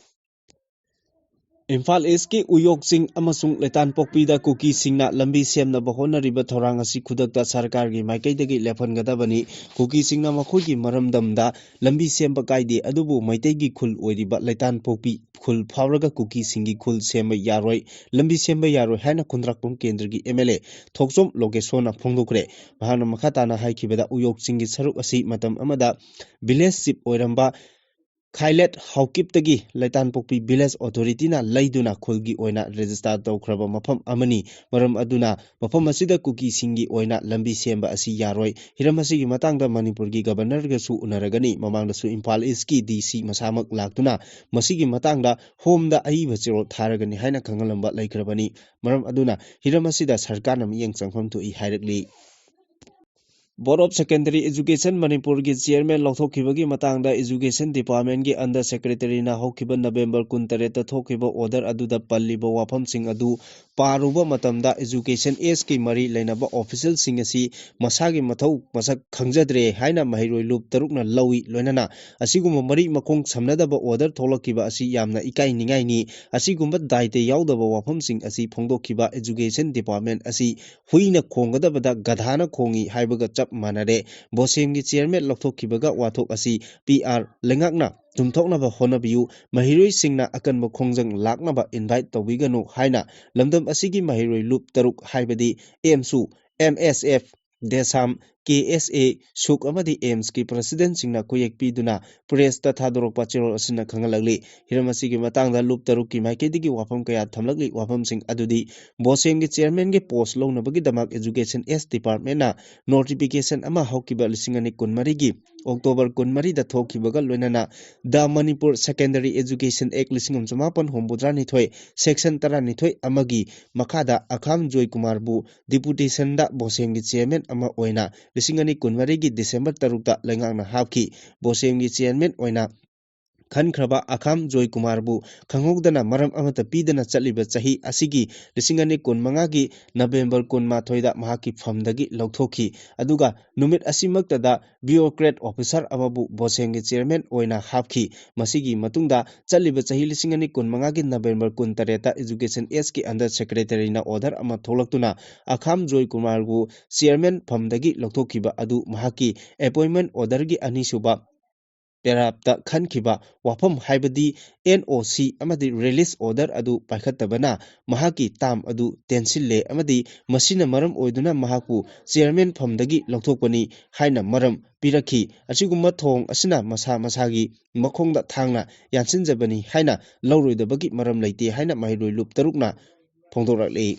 ꯏꯝꯐꯥꯜ ꯏꯁꯀꯤ ꯎꯌꯣꯛ ꯆꯤꯡ ꯑꯃꯁꯨꯡ ꯂꯩꯇꯥꯟꯄꯣꯛꯄꯤꯗ ꯀꯨꯀꯤꯁꯤꯡꯅ ꯂꯝꯕꯤ ꯁꯦꯝꯅꯕ ꯍꯣꯠꯅꯔꯤꯕ ꯊꯧꯔꯥꯡ ꯑꯁꯤ ꯈꯨꯗꯛꯇ ꯁꯔꯀꯥꯔꯒꯤ ꯃꯥꯏꯀꯩꯗꯒꯤ ꯂꯦꯞꯍꯟꯒꯗꯕꯅꯤ꯫ ꯀꯨꯀꯤꯁꯤꯡꯅ ꯃꯈꯣꯏꯒꯤ ꯃꯔꯝꯗꯝꯗ ꯂꯝꯕꯤ ꯁꯦꯝꯕ ꯀꯥꯏꯗꯦ, ꯑꯗꯨꯕꯨ ꯃꯩꯇꯩꯒꯤ ꯈꯨꯜ ꯑꯣꯏꯔꯤꯕ ꯂꯩꯇꯥꯟꯄꯣꯛꯄꯤ ꯈꯨꯜ ꯐꯥꯎꯔꯒ ꯀꯨꯀꯤꯁꯤꯡꯒꯤ ꯈꯨꯜ ꯁꯦꯝꯕ ꯌꯥꯔꯣꯏ, ꯂꯝꯕꯤ ꯁꯦꯝꯕ ꯌꯥꯔꯣꯏ ꯍꯥꯏꯅ ꯈꯨꯟꯗ꯭ꯔꯥꯛꯄꯝ ꯀꯦꯟꯗ꯭ꯔꯒꯤ ꯑꯦꯝ ꯑꯦꯜ ꯑꯦ ꯊꯣꯛꯆꯣꯝ ꯂꯣꯀꯦꯁꯣꯟꯅ ꯐꯣꯡꯗꯣꯛꯈ꯭ꯔꯦ꯫ ꯃꯍꯥꯛꯅ ꯃꯈꯥ ꯇꯥꯅ ꯍꯥꯏꯈꯤꯕꯗ, ꯎꯌꯣꯛ ꯆꯤꯡꯒꯤ ꯁꯔꯨꯛ ꯑꯁꯤ ꯃꯇꯝ ꯑꯃꯗ ꯚꯤꯂꯦꯖ ꯆꯤꯞ ꯑꯣꯏꯔꯝꯕ ꯈꯥꯏꯂꯦꯠ ꯍꯥꯎꯀꯤꯞꯇꯒꯤ ꯂꯩꯇꯥꯟꯄꯣꯛꯄꯤ village authority ꯅ ꯂꯩꯗꯨꯅ ꯈꯨꯜꯒꯤ ꯑꯣꯏꯅ register ꯇꯧꯈ꯭ꯔꯕ ꯃꯐꯝ ꯑꯃꯅꯤ꯫ ꯃꯔꯝ ꯑꯗꯨꯅ ꯃꯐꯝ ꯑꯁꯤꯗ ꯀꯨꯀꯤꯁꯤꯡꯒꯤ ꯑꯣꯏꯅ ꯂꯝꯕꯤ ꯁꯦꯝꯕ ꯑꯁꯤ ꯌꯥꯔꯣꯏ꯫ ꯍꯤꯔꯝ ꯑꯁꯤꯒꯤ ꯃꯇꯥꯡꯗ ꯃꯅꯤꯄꯨꯔꯒꯤ Governor ꯒꯁꯨ ꯎꯅꯔꯒꯅꯤ꯫ ꯃꯃꯥꯡꯗꯁꯨ ꯏꯝꯐꯥꯜ East ꯀꯤ D C ꯃꯁꯥꯃꯛ ꯂꯥꯛꯇꯨꯅ ꯃꯁꯤꯒꯤ ꯃꯇꯥꯡꯗ Home ꯗ ꯑꯏꯕ ꯆꯦꯔꯣꯜ ꯊꯥꯔꯒꯅꯤ ꯍꯥꯏꯅ ꯈꯪꯍꯜꯂꯝꯕ ꯂꯩꯈ꯭ꯔꯕꯅꯤ꯫ ꯃꯔꯝ ꯑꯗꯨꯅ ꯍꯤꯔꯝ ꯑꯁꯤꯗ ꯁꯔꯀꯥꯔꯅ ꯃꯤꯠꯌꯦꯡ ꯆꯪꯐꯝ ꯊꯣꯛꯏ ꯍꯥꯏꯔꯛꯂꯤ꯫ Board of Secondary Education ꯃꯅꯤꯄꯨꯔꯒꯤ chairman ꯂꯧꯊꯣꯛꯈꯤꯕꯒꯤ ꯃꯇꯥꯡꯗ Education Department ꯀꯤ under secretary ꯅ ꯍꯧꯈꯤꯕ November ꯀꯨꯟꯇꯔꯦꯠꯇ ꯊꯣꯛꯈꯤꯕ order ꯑꯗꯨꯗ ꯄꯜꯂꯤꯕ ꯋꯥꯐꯝꯁꯤꯡ ꯑꯗꯨ ꯄꯥꯔꯨꯕ ꯃꯇꯝꯗ Education Act ꯀꯤ ꯃꯔꯤ ꯂꯩꯅꯕ official ꯁꯤꯡ ꯑꯁꯤ ꯃꯁꯥꯒꯤ ꯃꯊꯧ ꯃꯁꯛ ꯈꯪꯖꯗ꯭ꯔꯦ ꯍꯥꯏꯅ ꯃꯍꯩꯔꯣꯏ ꯂꯨꯞ ꯇꯔꯨꯛꯅ ꯂꯧꯏ꯫ ꯂꯣꯏꯅꯅ ꯑꯁꯤꯒꯨꯝꯕ ꯃꯔꯤ ꯃꯈꯣꯡ ꯁꯝꯅꯗꯕ order ꯊꯣꯛꯂꯛꯈꯤꯕ ꯑꯁꯤ ꯌꯥꯝꯅ ꯏꯀꯥꯏ ꯅꯤꯡꯉꯥꯏꯅꯤ꯫ ꯑꯁꯤꯒꯨꯝꯕ ꯗꯥꯏꯇ ꯌꯥꯎꯗꯕ ꯋꯥꯐꯝꯁꯤꯡ ꯑꯁꯤ ꯐꯣꯡꯗꯣꯛꯈꯤꯕ Education Department ꯑꯁꯤ ꯍꯨꯏꯅ ꯈꯣꯡꯒꯗꯕꯗ ꯒꯙꯥꯅ ꯈꯣꯡꯏ ꯍꯥꯏꯕꯒ ꯆꯞ ꯃꯥꯟꯅꯔꯦ꯫ ꯕꯣꯁꯦꯝꯒꯤ chairman ꯂꯧꯊꯣꯛꯈꯤꯕꯒ ꯋꯥꯊꯣꯛ ꯑꯁꯤ P R ꯂꯩꯉꯥꯛꯅ ꯇꯨꯝꯊꯣꯛꯅꯕ ꯍꯣꯠꯅꯕꯤꯌꯨ꯫ ꯃꯍꯩꯔꯣꯏꯁꯤꯡꯅ ꯑꯀꯟꯕ ꯈꯣꯡꯖꯪ ꯂꯥꯛꯅꯕ invite ꯇꯧꯕꯤꯒꯅꯨ ꯍꯥꯏꯅ ꯂꯝꯗꯝ ꯑꯁꯤꯒꯤ ꯃꯍꯩꯔꯣꯏ ꯂꯨꯞ ꯇꯔꯨꯛ ꯍꯥꯏꯕꯗꯤ ꯑꯦꯝꯁꯨ, M S F, ꯗꯦꯁꯥꯝ, K S A, ꯁꯨꯛ ꯑꯃꯗꯤ ꯑꯦꯝꯁꯀꯤ president ꯁꯤꯡꯅ ꯈꯨꯌꯦꯛ ꯄꯤꯗꯨꯅ press ꯇ ꯊꯥꯗꯣꯔꯛꯄ ꯆꯦꯔꯣꯜ ꯑꯁꯤꯅ ꯈꯪꯍꯜꯂꯛꯂꯤ꯫ ꯍꯤꯔꯝ ꯑꯁꯤꯒꯤ ꯃꯇꯥꯡꯗ ꯂꯨꯞ ꯇꯔꯨꯛꯀꯤ ꯃꯥꯏꯀꯩꯗꯒꯤ ꯋꯥꯐꯝ ꯀꯌꯥ ꯊꯝꯂꯛꯂꯤ꯫ ꯋꯥꯐꯝꯁꯤꯡ ꯑꯗꯨꯗꯤ ꯕꯣꯁꯦꯝꯒꯤ chairman ꯒꯤ post ꯂꯧꯅꯕꯒꯤꯗꯃꯛ Education Act Department ꯅ notification ꯑꯃ ꯍꯧꯈꯤꯕ ꯂꯤꯁꯤꯡ ꯑꯅꯤ ꯀꯨꯟꯃꯔꯤꯒꯤ October ꯀꯨꯟꯃꯔꯤꯗ ꯊꯣꯛꯈꯤꯕꯒ ꯂꯣꯏꯅꯅ The Manipur Secondary Education Act ꯂꯤꯁꯤꯡ ꯑꯃ ꯆꯃꯥꯄꯟ ꯍꯨꯝꯐꯨꯇꯔꯥꯅꯤꯊꯣꯏ section ꯇꯔꯥꯅꯤꯊꯣꯏ ꯑꯃꯒꯤ ꯃꯈꯥꯗ ꯑꯈꯥꯝ ꯖꯣꯏꯀꯨꯃꯥꯔꯕꯨ deputation ꯗ ꯕꯣꯁꯦꯝꯒꯤ chairman ꯑꯃ ꯑꯣꯏꯅ ꯂꯤꯁꯤꯡ ꯑꯅꯤ ꯀꯨꯟꯃꯔꯤꯒꯤ December ꯇꯔꯨꯛꯇ ꯂꯩꯉꯥꯛꯅ ꯍꯥꯞꯈꯤ꯫ ꯕꯣꯁꯦꯝꯒꯤ chairman ꯑꯣꯏꯅ ꯈꯟꯈ꯭ꯔꯕ ꯑꯈꯥꯝ ꯖꯣꯏꯀꯨꯃꯥꯔꯕꯨ ꯈꯪꯍꯧꯗꯅ ꯃꯔꯝ ꯑꯃꯠꯇ ꯄꯤꯗꯅ ꯆꯠꯂꯤꯕ ꯆꯍꯤ ꯑꯁꯤꯒꯤ ꯂꯤꯁꯤꯡ ꯑꯅꯤ ꯀꯨꯟꯃꯉꯥꯒꯤ November ꯀꯨꯟꯃꯥꯊꯣꯏꯗ ꯃꯍꯥꯛꯀꯤ ꯐꯝꯗꯒꯤ ꯂꯧꯊꯣꯛꯈꯤ꯫ ꯑꯗꯨꯒ ꯅꯨꯃꯤꯠ ꯑꯁꯤꯃꯛꯇꯗ bureaucrat officer ꯑꯃꯕꯨ ꯕꯣꯁꯦꯝꯒꯤ chairman ꯑꯣꯏꯅ ꯍꯥꯞꯈꯤ꯫ ꯃꯁꯤꯒꯤ ꯃꯇꯨꯡꯗ ꯆꯠꯂꯤꯕ ꯆꯍꯤ ꯂꯤꯁꯤꯡ ꯑꯅꯤ ꯀꯨꯟꯃꯉꯥꯒꯤ November ꯀꯨꯟꯇꯔꯦꯠꯇ Education Act ꯀꯤ under secretary ꯅ order ꯑꯃ ꯊꯣꯛꯂꯛꯇꯨꯅ ꯑꯈꯥꯝ ꯖꯣꯏꯀꯨꯃꯥꯔꯕꯨ chairman ꯐꯝꯗꯒꯤ ꯂꯧꯊꯣꯛꯈꯤꯕ ꯑꯗꯨ ꯃꯍꯥꯛꯀꯤ appointment order ꯒꯤ ꯑꯅꯤꯁꯨꯕ ꯄꯦꯔꯥꯞꯇ ꯈꯟꯈꯤꯕ ꯋꯥꯐꯝ, ꯍꯥꯏꯕꯗꯤ N O C ꯑꯃꯗꯤ release order ꯑꯗꯨ ꯄꯥꯏꯈꯠꯇꯕꯅ ꯃꯍꯥꯛꯀꯤ term ꯑꯗꯨ ꯇꯦꯟꯁꯤꯜꯂꯦ ꯑꯃꯗꯤ ꯃꯁꯤꯅ ꯃꯔꯝ ꯑꯣꯏꯗꯨꯅ ꯃꯍꯥꯛꯄꯨ chairman ꯐꯝꯗꯒꯤ ꯂꯧꯊꯣꯛꯄꯅꯤ ꯍꯥꯏꯅ ꯃꯔꯝ ꯄꯤꯔꯛꯈꯤ꯫ ꯑꯁꯤꯒꯨꯝꯕ ꯊꯧꯑꯣꯡ ꯑꯁꯤꯅ ꯃꯁꯥ ꯃꯁꯥꯒꯤ ꯃꯈꯣꯡꯗ ꯊꯥꯡꯅ ꯌꯥꯟꯁꯤꯟꯖꯕꯅꯤ ꯍꯥꯏꯅ ꯂꯧꯔꯣꯏꯗꯕꯒꯤ ꯃꯔꯝ ꯂꯩꯇꯦ ꯍꯥꯏꯅ ꯃꯍꯩꯔꯣꯏ ꯂꯨꯞ ꯇꯔꯨꯛꯅ ꯐꯣꯡꯗꯣꯔꯛꯂꯤ꯫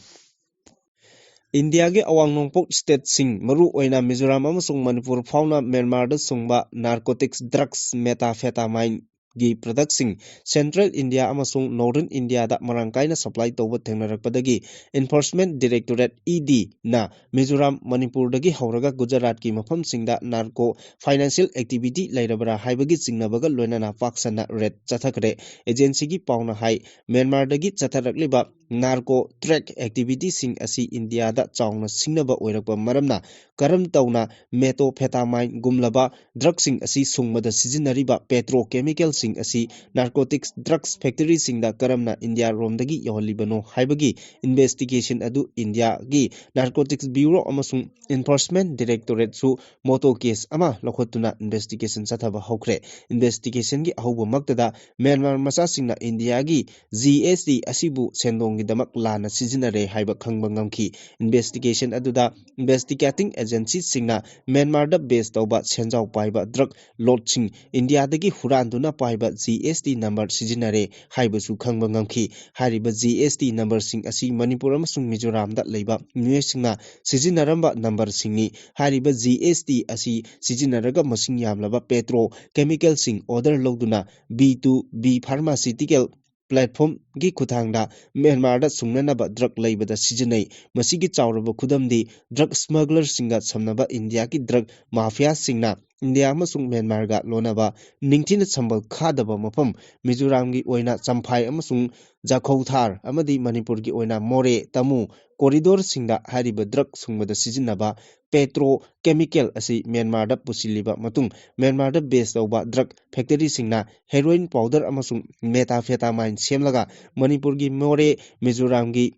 ꯏꯟꯗꯤꯌꯥꯒꯤ ꯑꯋꯥꯡ ꯅꯣꯡꯄꯣꯛ stateꯁꯤꯡ, ꯃꯔꯨ ꯑꯣꯏꯅ ꯃꯤꯖꯣꯔꯥꯝ ꯑꯃꯁꯨꯡ ꯃꯅꯤꯄꯨꯔ ꯐꯥꯎꯅ ꯃ꯭ꯌꯥꯟꯃꯥꯔꯗ ꯁꯨꯡꯕ narcotics drugs methamphetamine ꯒꯤ productꯁꯤꯡ Central India ꯑꯃꯁꯨꯡ Northern Indiaꯗ ꯃꯔꯥꯡ ꯀꯥꯏꯅ supply ꯇꯧꯕ ꯊꯦꯡꯅꯔꯛꯄꯗꯒꯤ Enforcement Directorate, EDꯅ ꯃꯤꯖꯣꯔꯥꯝ, ꯃꯅꯤꯄꯨꯔꯗꯒꯤ ꯍꯧꯔꯒ ꯒꯨꯖꯔꯥꯠꯀꯤ ꯃꯐꯝꯁꯤꯡꯗ narco financial activity ꯂꯩꯔꯕ꯭ꯔꯥ ꯍꯥꯏꯕꯒꯤ ꯆꯤꯡꯅꯕꯒ ꯂꯣꯏꯅꯅ ꯄꯥꯛ ꯁꯟꯅ raid ꯆꯠꯊꯈ꯭ꯔꯦ꯫ Agencyꯒꯤ ꯄꯥꯎꯅ ꯍꯥꯏ, ꯃ꯭ꯌꯥꯟꯃꯥꯔꯗꯒꯤ ꯆꯠꯊꯔꯛꯂꯤꯕ narco trade activityꯁꯤꯡ ꯑꯁꯤ ꯏꯟꯗꯤꯌꯥꯗ ꯆꯥꯎꯅ ꯁꯤꯡꯅꯕ ꯑꯣꯏꯔꯛꯄ ꯃꯔꯝꯅ ꯀꯔꯝ ꯇꯧꯅ methamphetamine ꯒꯨꯝꯂꯕ drugꯁꯤꯡ ꯑꯁꯤ ꯁꯨꯡꯕꯗ ꯁꯤꯖꯤꯟꯅꯔꯤꯕ petrochemicalꯁꯤꯡ ꯑꯁꯤ narcotics drugs factoryꯁꯤꯡꯗ ꯀꯔꯝꯅ ꯏꯟꯗꯤꯌꯥꯔꯣꯝꯗꯒꯤ ꯌꯧꯍꯜꯂꯤꯕꯅꯣ ꯍꯥꯏꯕꯒꯤ investigation ꯑꯗꯨ ꯏꯟꯗꯤꯌꯥꯒꯤ Narcotics Bureau ꯑꯃꯁꯨꯡ Enforcement Directorateꯁꯨ ꯃꯣꯇꯣ case ꯑꯃ ꯂꯧꯈꯠꯇꯨꯅ investigation ꯆꯠꯊꯕ ꯍꯧꯈ꯭ꯔꯦ꯫ Investigationꯒꯤ ꯑꯍꯧꯕꯃꯛꯇꯗ ꯃ꯭ꯌꯥꯟꯃꯥꯔ ꯃꯆꯥꯁꯤꯡꯅ ꯏꯟꯗꯤꯌꯥꯒꯤ G S T ꯑꯁꯤꯕꯨ ꯁꯦꯟꯗꯣꯡꯒꯤꯗꯃꯛ ꯂꯥꯟꯅ ꯁꯤꯖꯤꯟꯅꯔꯦ ꯍꯥꯏꯕ ꯈꯪꯕ ꯉꯝꯈꯤ꯫ Investigation ꯑꯗꯨꯗ investigating agencyꯁꯤꯡꯅ ꯃ꯭ꯌꯥꯟꯃꯥꯔꯗ base ꯇꯧꯕ ꯁꯦꯟꯖꯥꯎ ꯄꯥꯏꯕ drug lordꯁꯤꯡ ꯏꯟꯗꯤꯌꯥꯗꯒꯤ ꯍꯨꯔꯥꯟꯗꯨꯅ ꯄꯥꯏꯕ G S T number ꯁꯤꯖꯤꯟꯅꯔꯦ ꯍꯥꯏꯕꯁꯨ ꯈꯪꯕ ꯉꯝꯈꯤ꯫ ꯍꯥꯏꯔꯤꯕ G S T numberꯁꯤꯡ ꯑꯁꯤ ꯃꯅꯤꯄꯨꯔ ꯑꯃꯁꯨꯡ ꯃꯤꯖꯣꯔꯥꯝꯗ ꯂꯩꯕ ꯃꯤꯑꯣꯏꯁꯤꯡꯅ ꯁꯤꯖꯤꯟꯅꯔꯝꯕ numberꯁꯤꯡꯅꯤ꯫ ꯍꯥꯏꯔꯤꯕ G S T ꯑꯁꯤ ꯁꯤꯖꯤꯟꯅꯔꯒ ꯃꯁꯤꯡ ꯌꯥꯝꯂꯕ petrochemicalꯁꯤꯡ order ꯂꯧꯗꯨꯅ B two B pharmaceutical platformꯒꯤ ꯈꯨꯠꯊꯥꯡꯗ ꯃ꯭ꯌꯥꯟꯃꯥꯔꯗ ꯁꯨꯡꯅꯅꯕ drug ꯂꯩꯕꯗ ꯁꯤꯖꯤꯟꯅꯩ꯫ ꯃꯁꯤꯒꯤ ꯆꯥꯎꯔꯕ ꯈꯨꯗꯝꯗꯤ drug smugglerꯁꯤꯡꯒ ꯁꯝꯅꯕ ꯏꯟꯗꯤꯌꯥꯒꯤ drug mafiaꯁꯤꯡꯅ ꯏꯟꯗꯤꯌꯥ ꯑꯃꯁꯨꯡ ꯃ꯭ꯌꯥꯟꯃꯥꯔꯒ ꯂꯣꯟꯅꯕ ꯅꯤꯡꯊꯤꯅ ꯁꯝꯕꯜ ꯈꯥꯗꯕ ꯃꯐꯝ ꯃꯤꯖꯣꯔꯥꯝꯒꯤ ꯑꯣꯏꯅ ꯆꯝꯐꯥꯏ ꯑꯃꯁꯨꯡ ꯖꯈꯧꯊꯥꯔ ꯑꯃꯗꯤ ꯃꯅꯤꯄꯨꯔꯒꯤ ꯑꯣꯏꯅ ꯃꯣꯔꯦ ꯇꯥꯃꯨ corridorꯁꯤꯡꯗ ꯍꯥꯏꯔꯤꯕ drug ꯁꯨꯡꯕꯗ ꯁꯤꯖꯤꯟꯅꯕ petrochemical ꯑꯁꯤ ꯃ꯭ꯌꯥꯟꯃꯥꯔꯗ ꯄꯨꯁꯤꯜꯂꯤꯕ ꯃꯇꯨꯡ ꯃ꯭ꯌꯥꯟꯃꯥꯔꯗ base ꯇꯧꯕ drug factoryꯁꯤꯡꯅ heroin powder ꯑꯃꯁꯨꯡ methamphetamine ꯁꯦꯝꯂꯒ ꯃꯅꯤꯄꯨꯔꯒꯤ ꯃꯣꯔꯦ, ꯃꯤꯖꯣꯔꯥꯝꯒꯤ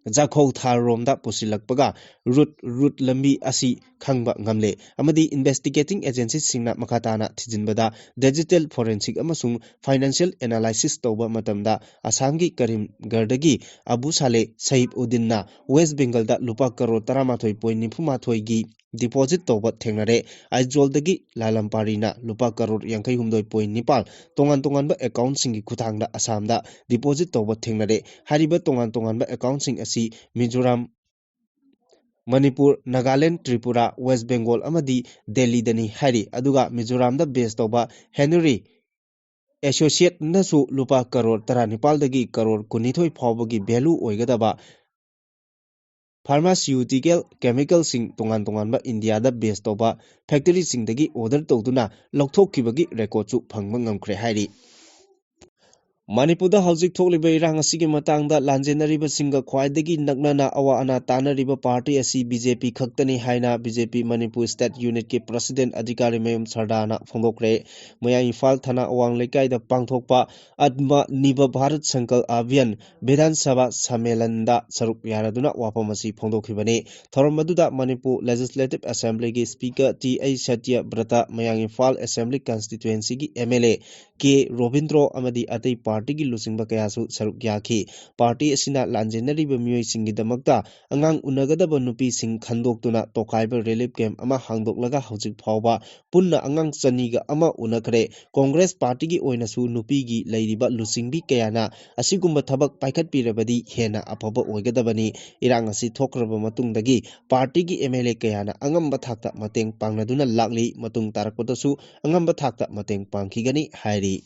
ꯖꯥꯈꯧ ꯊꯥꯔꯣꯝꯗ ꯄꯨꯁꯤꯜꯂꯛꯄꯒ ꯔꯨꯠ ꯔꯨꯠ ꯂꯝꯕꯤ ꯑꯁꯤ ꯈꯪꯕ ꯉꯝꯂꯦ ꯑꯃꯗꯤ investigating agencyꯁꯤꯡꯅ ꯃꯈꯥ ꯇꯥꯅ ꯊꯤꯖꯤꯟꯕꯗ digital forensic ꯑꯃꯁꯨꯡ financial analysis ꯇꯧꯕ ꯃꯇꯝꯗ ꯑꯁꯥꯝꯒꯤ ꯀꯔꯤꯝꯒꯔꯗꯒꯤ ꯑꯕꯨ ꯁꯥꯂꯦ ꯁꯍꯤꯕ ꯎꯗꯤꯟꯅ ꯋꯦꯁ ꯕꯦꯡꯒꯜꯗ ꯂꯨꯄꯥ ꯀꯔꯣꯔ ꯇꯔꯥꯃꯥꯊꯣꯏ ꯄꯣꯏꯟ ꯅꯤꯐꯨ ꯃꯥꯊꯣꯏꯒꯤ deposit ꯇꯧꯕ ꯊꯦꯡꯅꯔꯦ꯫ ꯑꯥꯏꯖꯣꯜꯗꯒꯤ ꯂꯥꯂꯝꯄꯥꯔꯤꯅ ꯂꯨꯄꯥ ꯀꯔꯣꯔ ꯌꯥꯡꯈꯩ ꯍꯨꯝꯗꯣꯏ ꯄꯣꯏꯟ ꯅꯤꯄꯥꯜ ꯇꯣꯉꯥꯟ ꯇꯣꯉꯥꯟꯕ accountꯁꯤꯡꯒꯤ ꯈꯨꯊꯥꯡꯗ ꯑꯁꯥꯝꯗ deposit ꯇꯧꯕ ꯊꯦꯡꯅꯔꯦ꯫ ꯍꯥꯏꯔꯤꯕ ꯇꯣꯉꯥꯟ ꯇꯣꯉꯥꯟꯕ accountꯁꯤꯡ ꯑꯁꯤ ꯃꯤꯖꯣꯔꯥꯝ, ꯃꯅꯤꯄꯨꯔ, ꯅꯥꯒꯥꯂꯦꯟ, ꯇ꯭ꯔꯤꯄꯨꯔꯥ, ꯋꯦꯁ ꯕꯦꯡꯒꯣꯜ ꯑꯃꯗꯤ ꯗꯦꯜꯂꯤꯗꯅꯤ ꯍꯥꯏꯔꯤ꯫ ꯑꯗꯨꯒ ꯃꯤꯖꯣꯔꯥꯝꯗ base ꯇꯧꯕ ꯍꯦꯅꯔꯤ ꯑꯦꯁꯣꯁꯤꯌꯦꯠꯅꯁꯨ ꯂꯨꯄꯥ ꯀꯔꯣꯔ ꯇꯔꯥꯅꯤꯄꯥꯜꯗꯒꯤ ꯀꯔꯣꯔ ꯀꯨꯟꯅꯤꯊꯣꯏ ꯐꯥꯎꯕꯒꯤ value ꯑꯣꯏꯒꯗꯕ pharmaceutical chemicalꯁꯤꯡ ꯇꯣꯉꯥꯟ ꯇꯣꯉꯥꯟꯕ ꯏꯟꯗꯤꯌꯥꯗ base ꯇꯧꯕ factoryꯁꯤꯡꯗꯒꯤ order ꯇꯧꯗꯨꯅ ꯂꯧꯊꯣꯛꯈꯤꯕꯒꯤ recordꯁꯨ ꯐꯪꯕ ꯉꯝꯈ꯭ꯔꯦ ꯍꯥꯏꯔꯤ꯫ ꯃꯅꯤꯄꯨꯔꯗ ꯍꯧꯖꯤꯛ ꯊꯣꯛꯂꯤꯕ ꯏꯔꯥꯡ ꯑꯁꯤꯒꯤ ꯃꯇꯥꯡꯗ ꯂꯥꯟꯖꯦꯟꯅꯔꯤꯕꯁꯤꯡꯒ ꯈ꯭ꯋꯥꯏꯗꯒꯤ ꯅꯛꯅꯅ ꯑꯋꯥ ꯑꯅꯥ ꯇꯥꯟꯅꯔꯤꯕ party ꯑꯁꯤ BJP ꯈꯛꯇꯅꯤ ꯍꯥꯏꯅ BJP ꯃꯅꯤꯄꯨꯔ state unitꯀꯤ president ꯑꯙꯤꯀꯥꯔꯤ ꯃꯌꯨꯝ ꯁꯔꯗꯥꯅ ꯐꯣꯡꯗꯣꯛꯈ꯭ꯔꯦ꯫ ꯃꯌꯥꯡ ꯏꯝꯐꯥꯜ ꯊꯅꯥ ꯑꯋꯥꯡ ꯂꯩꯀꯥꯏꯗ ꯄꯥꯡꯊꯣꯛꯄ ꯑꯠꯃ ꯅꯤꯕ ꯚꯥꯔꯠ ꯁꯪꯀꯜ ꯑꯚꯤꯌꯥꯟ ꯕꯤꯙꯥꯟ ꯁꯚꯥ ꯁꯝꯃꯦꯂꯟꯗ ꯁꯔꯨꯛ ꯌꯥꯅꯗꯨꯅ ꯋꯥꯐꯝ ꯑꯁꯤ ꯐꯣꯡꯗꯣꯛꯈꯤꯕꯅꯤ꯫ ꯊꯧꯔꯝ ꯑꯗꯨꯗ ꯃꯅꯤꯄꯨꯔ Legislative Assemblyꯒꯤ speaker ꯇꯤ ꯑꯩꯆ ꯁꯇ꯭ꯌꯕ꯭ꯔꯇ, ꯃꯌꯥꯡ ꯏꯝꯐꯥꯜ Assembly constituencyꯒꯤ MLA ꯀꯦ ꯔꯣꯕꯤꯟꯗ꯭ꯔꯣ ꯑꯃꯗꯤ ꯑꯇꯩ partyꯒꯤ ꯂꯨꯆꯤꯡꯕ ꯀꯌꯥꯁꯨ ꯁꯔꯨꯛ ꯌꯥꯈꯤ꯫ Party ꯑꯁꯤꯅ ꯂꯥꯟꯖꯦꯟꯅꯔꯤꯕ ꯃꯤꯑꯣꯏꯁꯤꯡꯒꯤꯗꯃꯛꯇ ꯑꯉꯥꯡ ꯎꯅꯒꯗꯕ ꯅꯨꯄꯤꯁꯤꯡ ꯈꯟꯗꯣꯛꯇꯨꯅ ꯇꯣꯈꯥꯏꯕ relief camp ꯑꯃ ꯍꯥꯡꯗꯣꯛꯂꯒ ꯍꯧꯖꯤꯛ ꯐꯥꯎꯕ ꯄꯨꯟꯅ ꯑꯉꯥꯡ ꯆꯅꯤꯒ ꯑꯃ ꯎꯅꯈ꯭ꯔꯦ꯫ Congress partyꯒꯤ ꯑꯣꯏꯅꯁꯨ ꯅꯨꯄꯤꯒꯤ ꯂꯩꯔꯤꯕ ꯂꯨꯆꯤꯡꯕꯤ ꯀꯌꯥꯅ ꯑꯁꯤꯒꯨꯝꯕ ꯊꯕꯛ ꯄꯥꯏꯈꯠꯄꯤꯔꯕꯗꯤ ꯍꯦꯟꯅ ꯑꯐꯕ ꯑꯣꯏꯒꯗꯕꯅꯤ꯫ ꯏꯔꯥꯡ ꯑꯁꯤ ꯊꯣꯛꯈ꯭ꯔꯕ ꯃꯇꯨꯡꯗꯒꯤ partyꯒꯤ MLA ꯀꯌꯥꯅ ꯑꯉꯝꯕ ꯊꯥꯛꯇ ꯃꯇꯦꯡ ꯄꯥꯡꯅꯗꯨꯅ ꯂꯥꯛꯂꯤ꯫ ꯃꯇꯨꯡ ꯇꯥꯔꯛꯄꯗꯁꯨ ꯑꯉꯝꯕ ꯊꯥꯛꯇ ꯃꯇꯦꯡ ꯄꯥꯡꯈꯤꯒꯅꯤ ꯍꯥꯏꯔꯤ꯫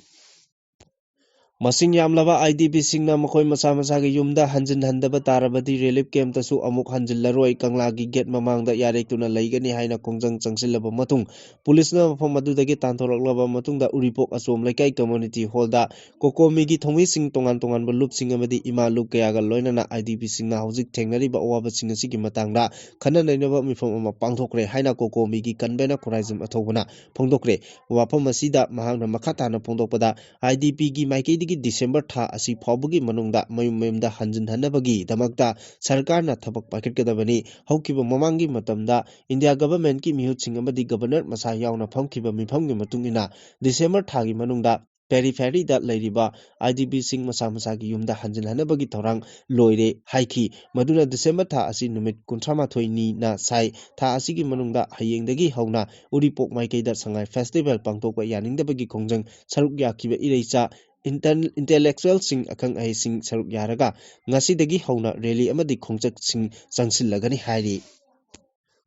ꯃꯁꯤꯡ ꯌꯥꯝꯂꯕ IDPꯁꯤꯡꯅ ꯃꯈꯣꯏ ꯃꯁꯥ ꯃꯁꯥꯒꯤ ꯌꯨꯝꯗ ꯍꯟꯖꯤꯟꯍꯟꯗꯕ ꯇꯥꯔꯕꯗꯤ relief campꯇꯁꯨ ꯑꯃꯨꯛ ꯍꯟꯖꯤꯜꯂꯔꯣꯏ꯫ ꯀꯪꯂꯥꯒꯤ gate ꯃꯃꯥꯡꯗ ꯌꯥꯔꯦꯛꯇꯨꯅ ꯂꯩꯒꯅꯤ ꯍꯥꯏꯅ ꯈꯣꯡꯖꯪ ꯆꯪꯁꯤꯜꯂꯕ ꯃꯇꯨꯡ ꯄꯨꯂꯤꯁꯅ ꯃꯐꯝ ꯑꯗꯨꯗꯒꯤ ꯇꯥꯟꯊꯣꯔꯛꯂꯕ ꯃꯇꯨꯡꯗ ꯎꯔꯤꯄꯣꯛ ꯑꯆꯣꯝ ꯂꯩꯀꯥꯏ community hallꯗ ꯀꯣꯀꯣꯃꯤꯒꯤ ꯊꯧꯃꯤꯁꯤꯡ, ꯇꯣꯉꯥꯟ ꯇꯣꯉꯥꯟꯕ ꯂꯨꯞꯁꯤꯡ ꯑꯃꯗꯤ ꯏꯃꯥ ꯂꯨꯞ ꯀꯌꯥꯒ ꯂꯣꯏꯅꯅ IDPꯁꯤꯡꯅ ꯍꯧꯖꯤꯛ ꯊꯦꯡꯅꯔꯤꯕ ꯑꯋꯥꯕꯁꯤꯡ ꯑꯁꯤꯒꯤ ꯃꯇꯥꯡꯗ ꯈꯟꯅ ꯅꯩꯅꯕ ꯃꯤꯐꯝ ꯑꯃ ꯄꯥꯡꯊꯣꯛꯈ꯭ꯔꯦ ꯍꯥꯏꯅ ꯀꯣꯀꯣꯃꯤꯒꯤ convener ꯈꯨꯔꯥꯏꯖꯝ ꯑꯊꯧꯕꯅ ꯐꯣꯡꯗꯣꯛꯈ꯭ꯔꯦ꯫ ꯋꯥꯐꯝ ꯑꯁꯤꯗ ꯃꯍꯥꯛꯅ ꯃꯈꯥ ꯇꯥꯅ ꯐꯣꯡꯗꯣꯛꯄꯗ, IDPꯒꯤ ꯃꯥꯏꯀꯩꯗꯒꯤ ꯒꯤ ꯗꯤꯁꯦꯝꯕꯔ ꯊꯥ ꯑꯁꯤ ꯐꯥꯎꯕꯒꯤ ꯃꯅꯨꯡꯗ ꯃꯌꯨꯝ ꯃꯌꯨꯝꯗ ꯍꯟꯖꯤꯟꯍꯟꯅꯕꯒꯤꯗꯃꯛꯇ ꯁꯔꯀꯥꯔꯅ ꯊꯕꯛ ꯄꯥꯏꯈꯠꯀꯗꯕꯅꯤ꯫ ꯍꯧꯈꯤꯕ ꯃꯃꯥꯡꯒꯤ ꯃꯇꯝꯗ ꯏꯟꯗꯤꯌꯥ ꯒꯚꯔꯟꯃꯦꯟꯠꯀꯤ ꯃꯤꯍꯨꯠꯁꯤꯡ ꯑꯃꯗꯤ ꯒꯚꯔꯅꯔ ꯃꯁꯥ ꯌꯥꯎꯅ ꯐꯝꯈꯤꯕ ꯃꯤꯐꯝꯒꯤ ꯃꯇꯨꯡ ꯏꯟꯅ ꯗꯤꯁꯦꯝꯕꯔ ꯊꯥꯒꯤ ꯃꯅꯨꯡꯗ ꯄꯦꯔꯤꯐꯦꯔꯤꯗ ꯂꯩꯔꯤꯕ ꯑꯥꯏ ꯗꯤ ꯄꯤꯁꯤꯡ ꯃꯁꯥ ꯃꯁꯥꯒꯤ ꯌꯨꯝꯗ ꯍꯟꯖꯤꯟꯍꯟꯅꯕꯒꯤ ꯊꯧꯔꯥꯡ ꯂꯣꯏꯔꯦ ꯍꯥꯏꯈꯤ꯫ ꯃꯗꯨꯅ ꯗꯤꯁꯦꯝꯕꯔ ꯊꯥ ꯑꯁꯤ ꯅꯨꯃꯤꯠ ꯀꯨꯟꯊ꯭ꯔꯥ ꯃꯥꯊꯣꯏꯅꯤꯅ ꯁꯥꯏ꯫ ꯊꯥ ꯑꯁꯤꯒꯤ ꯃꯅꯨꯡꯗ ꯍꯌꯦꯡꯗꯒꯤ ꯍꯧꯅ ꯎꯔꯤꯄꯣꯛ ꯃꯥꯏꯀꯩꯗ ꯁꯉꯥꯏ ꯐꯦꯁꯇꯤꯚꯦꯜ ꯄꯥꯡꯊꯣꯛꯄ ꯌꯥꯅꯤꯡꯗꯕꯒꯤ ꯈꯣꯡꯖꯪ ꯁꯔꯨꯛ ꯌꯥꯈꯤꯕ ꯏꯔꯩꯆꯥ ꯏꯟꯇꯦꯜ-, ꯏꯟꯇꯦꯂꯦꯛꯆꯨꯋꯦꯜꯁꯤꯡ, ꯑꯈꯪ ꯑꯍꯩꯁꯤꯡ ꯁꯔꯨꯛ ꯌꯥꯔꯒ ꯉꯁꯤꯗꯒꯤ ꯍꯧꯅ ꯔꯦꯂꯤ ꯑꯃꯗꯤ ꯈꯣꯡꯆꯠꯁꯤꯡ ꯆꯪꯁꯤꯜꯂꯒꯅꯤ ꯍꯥꯏꯔꯤ꯫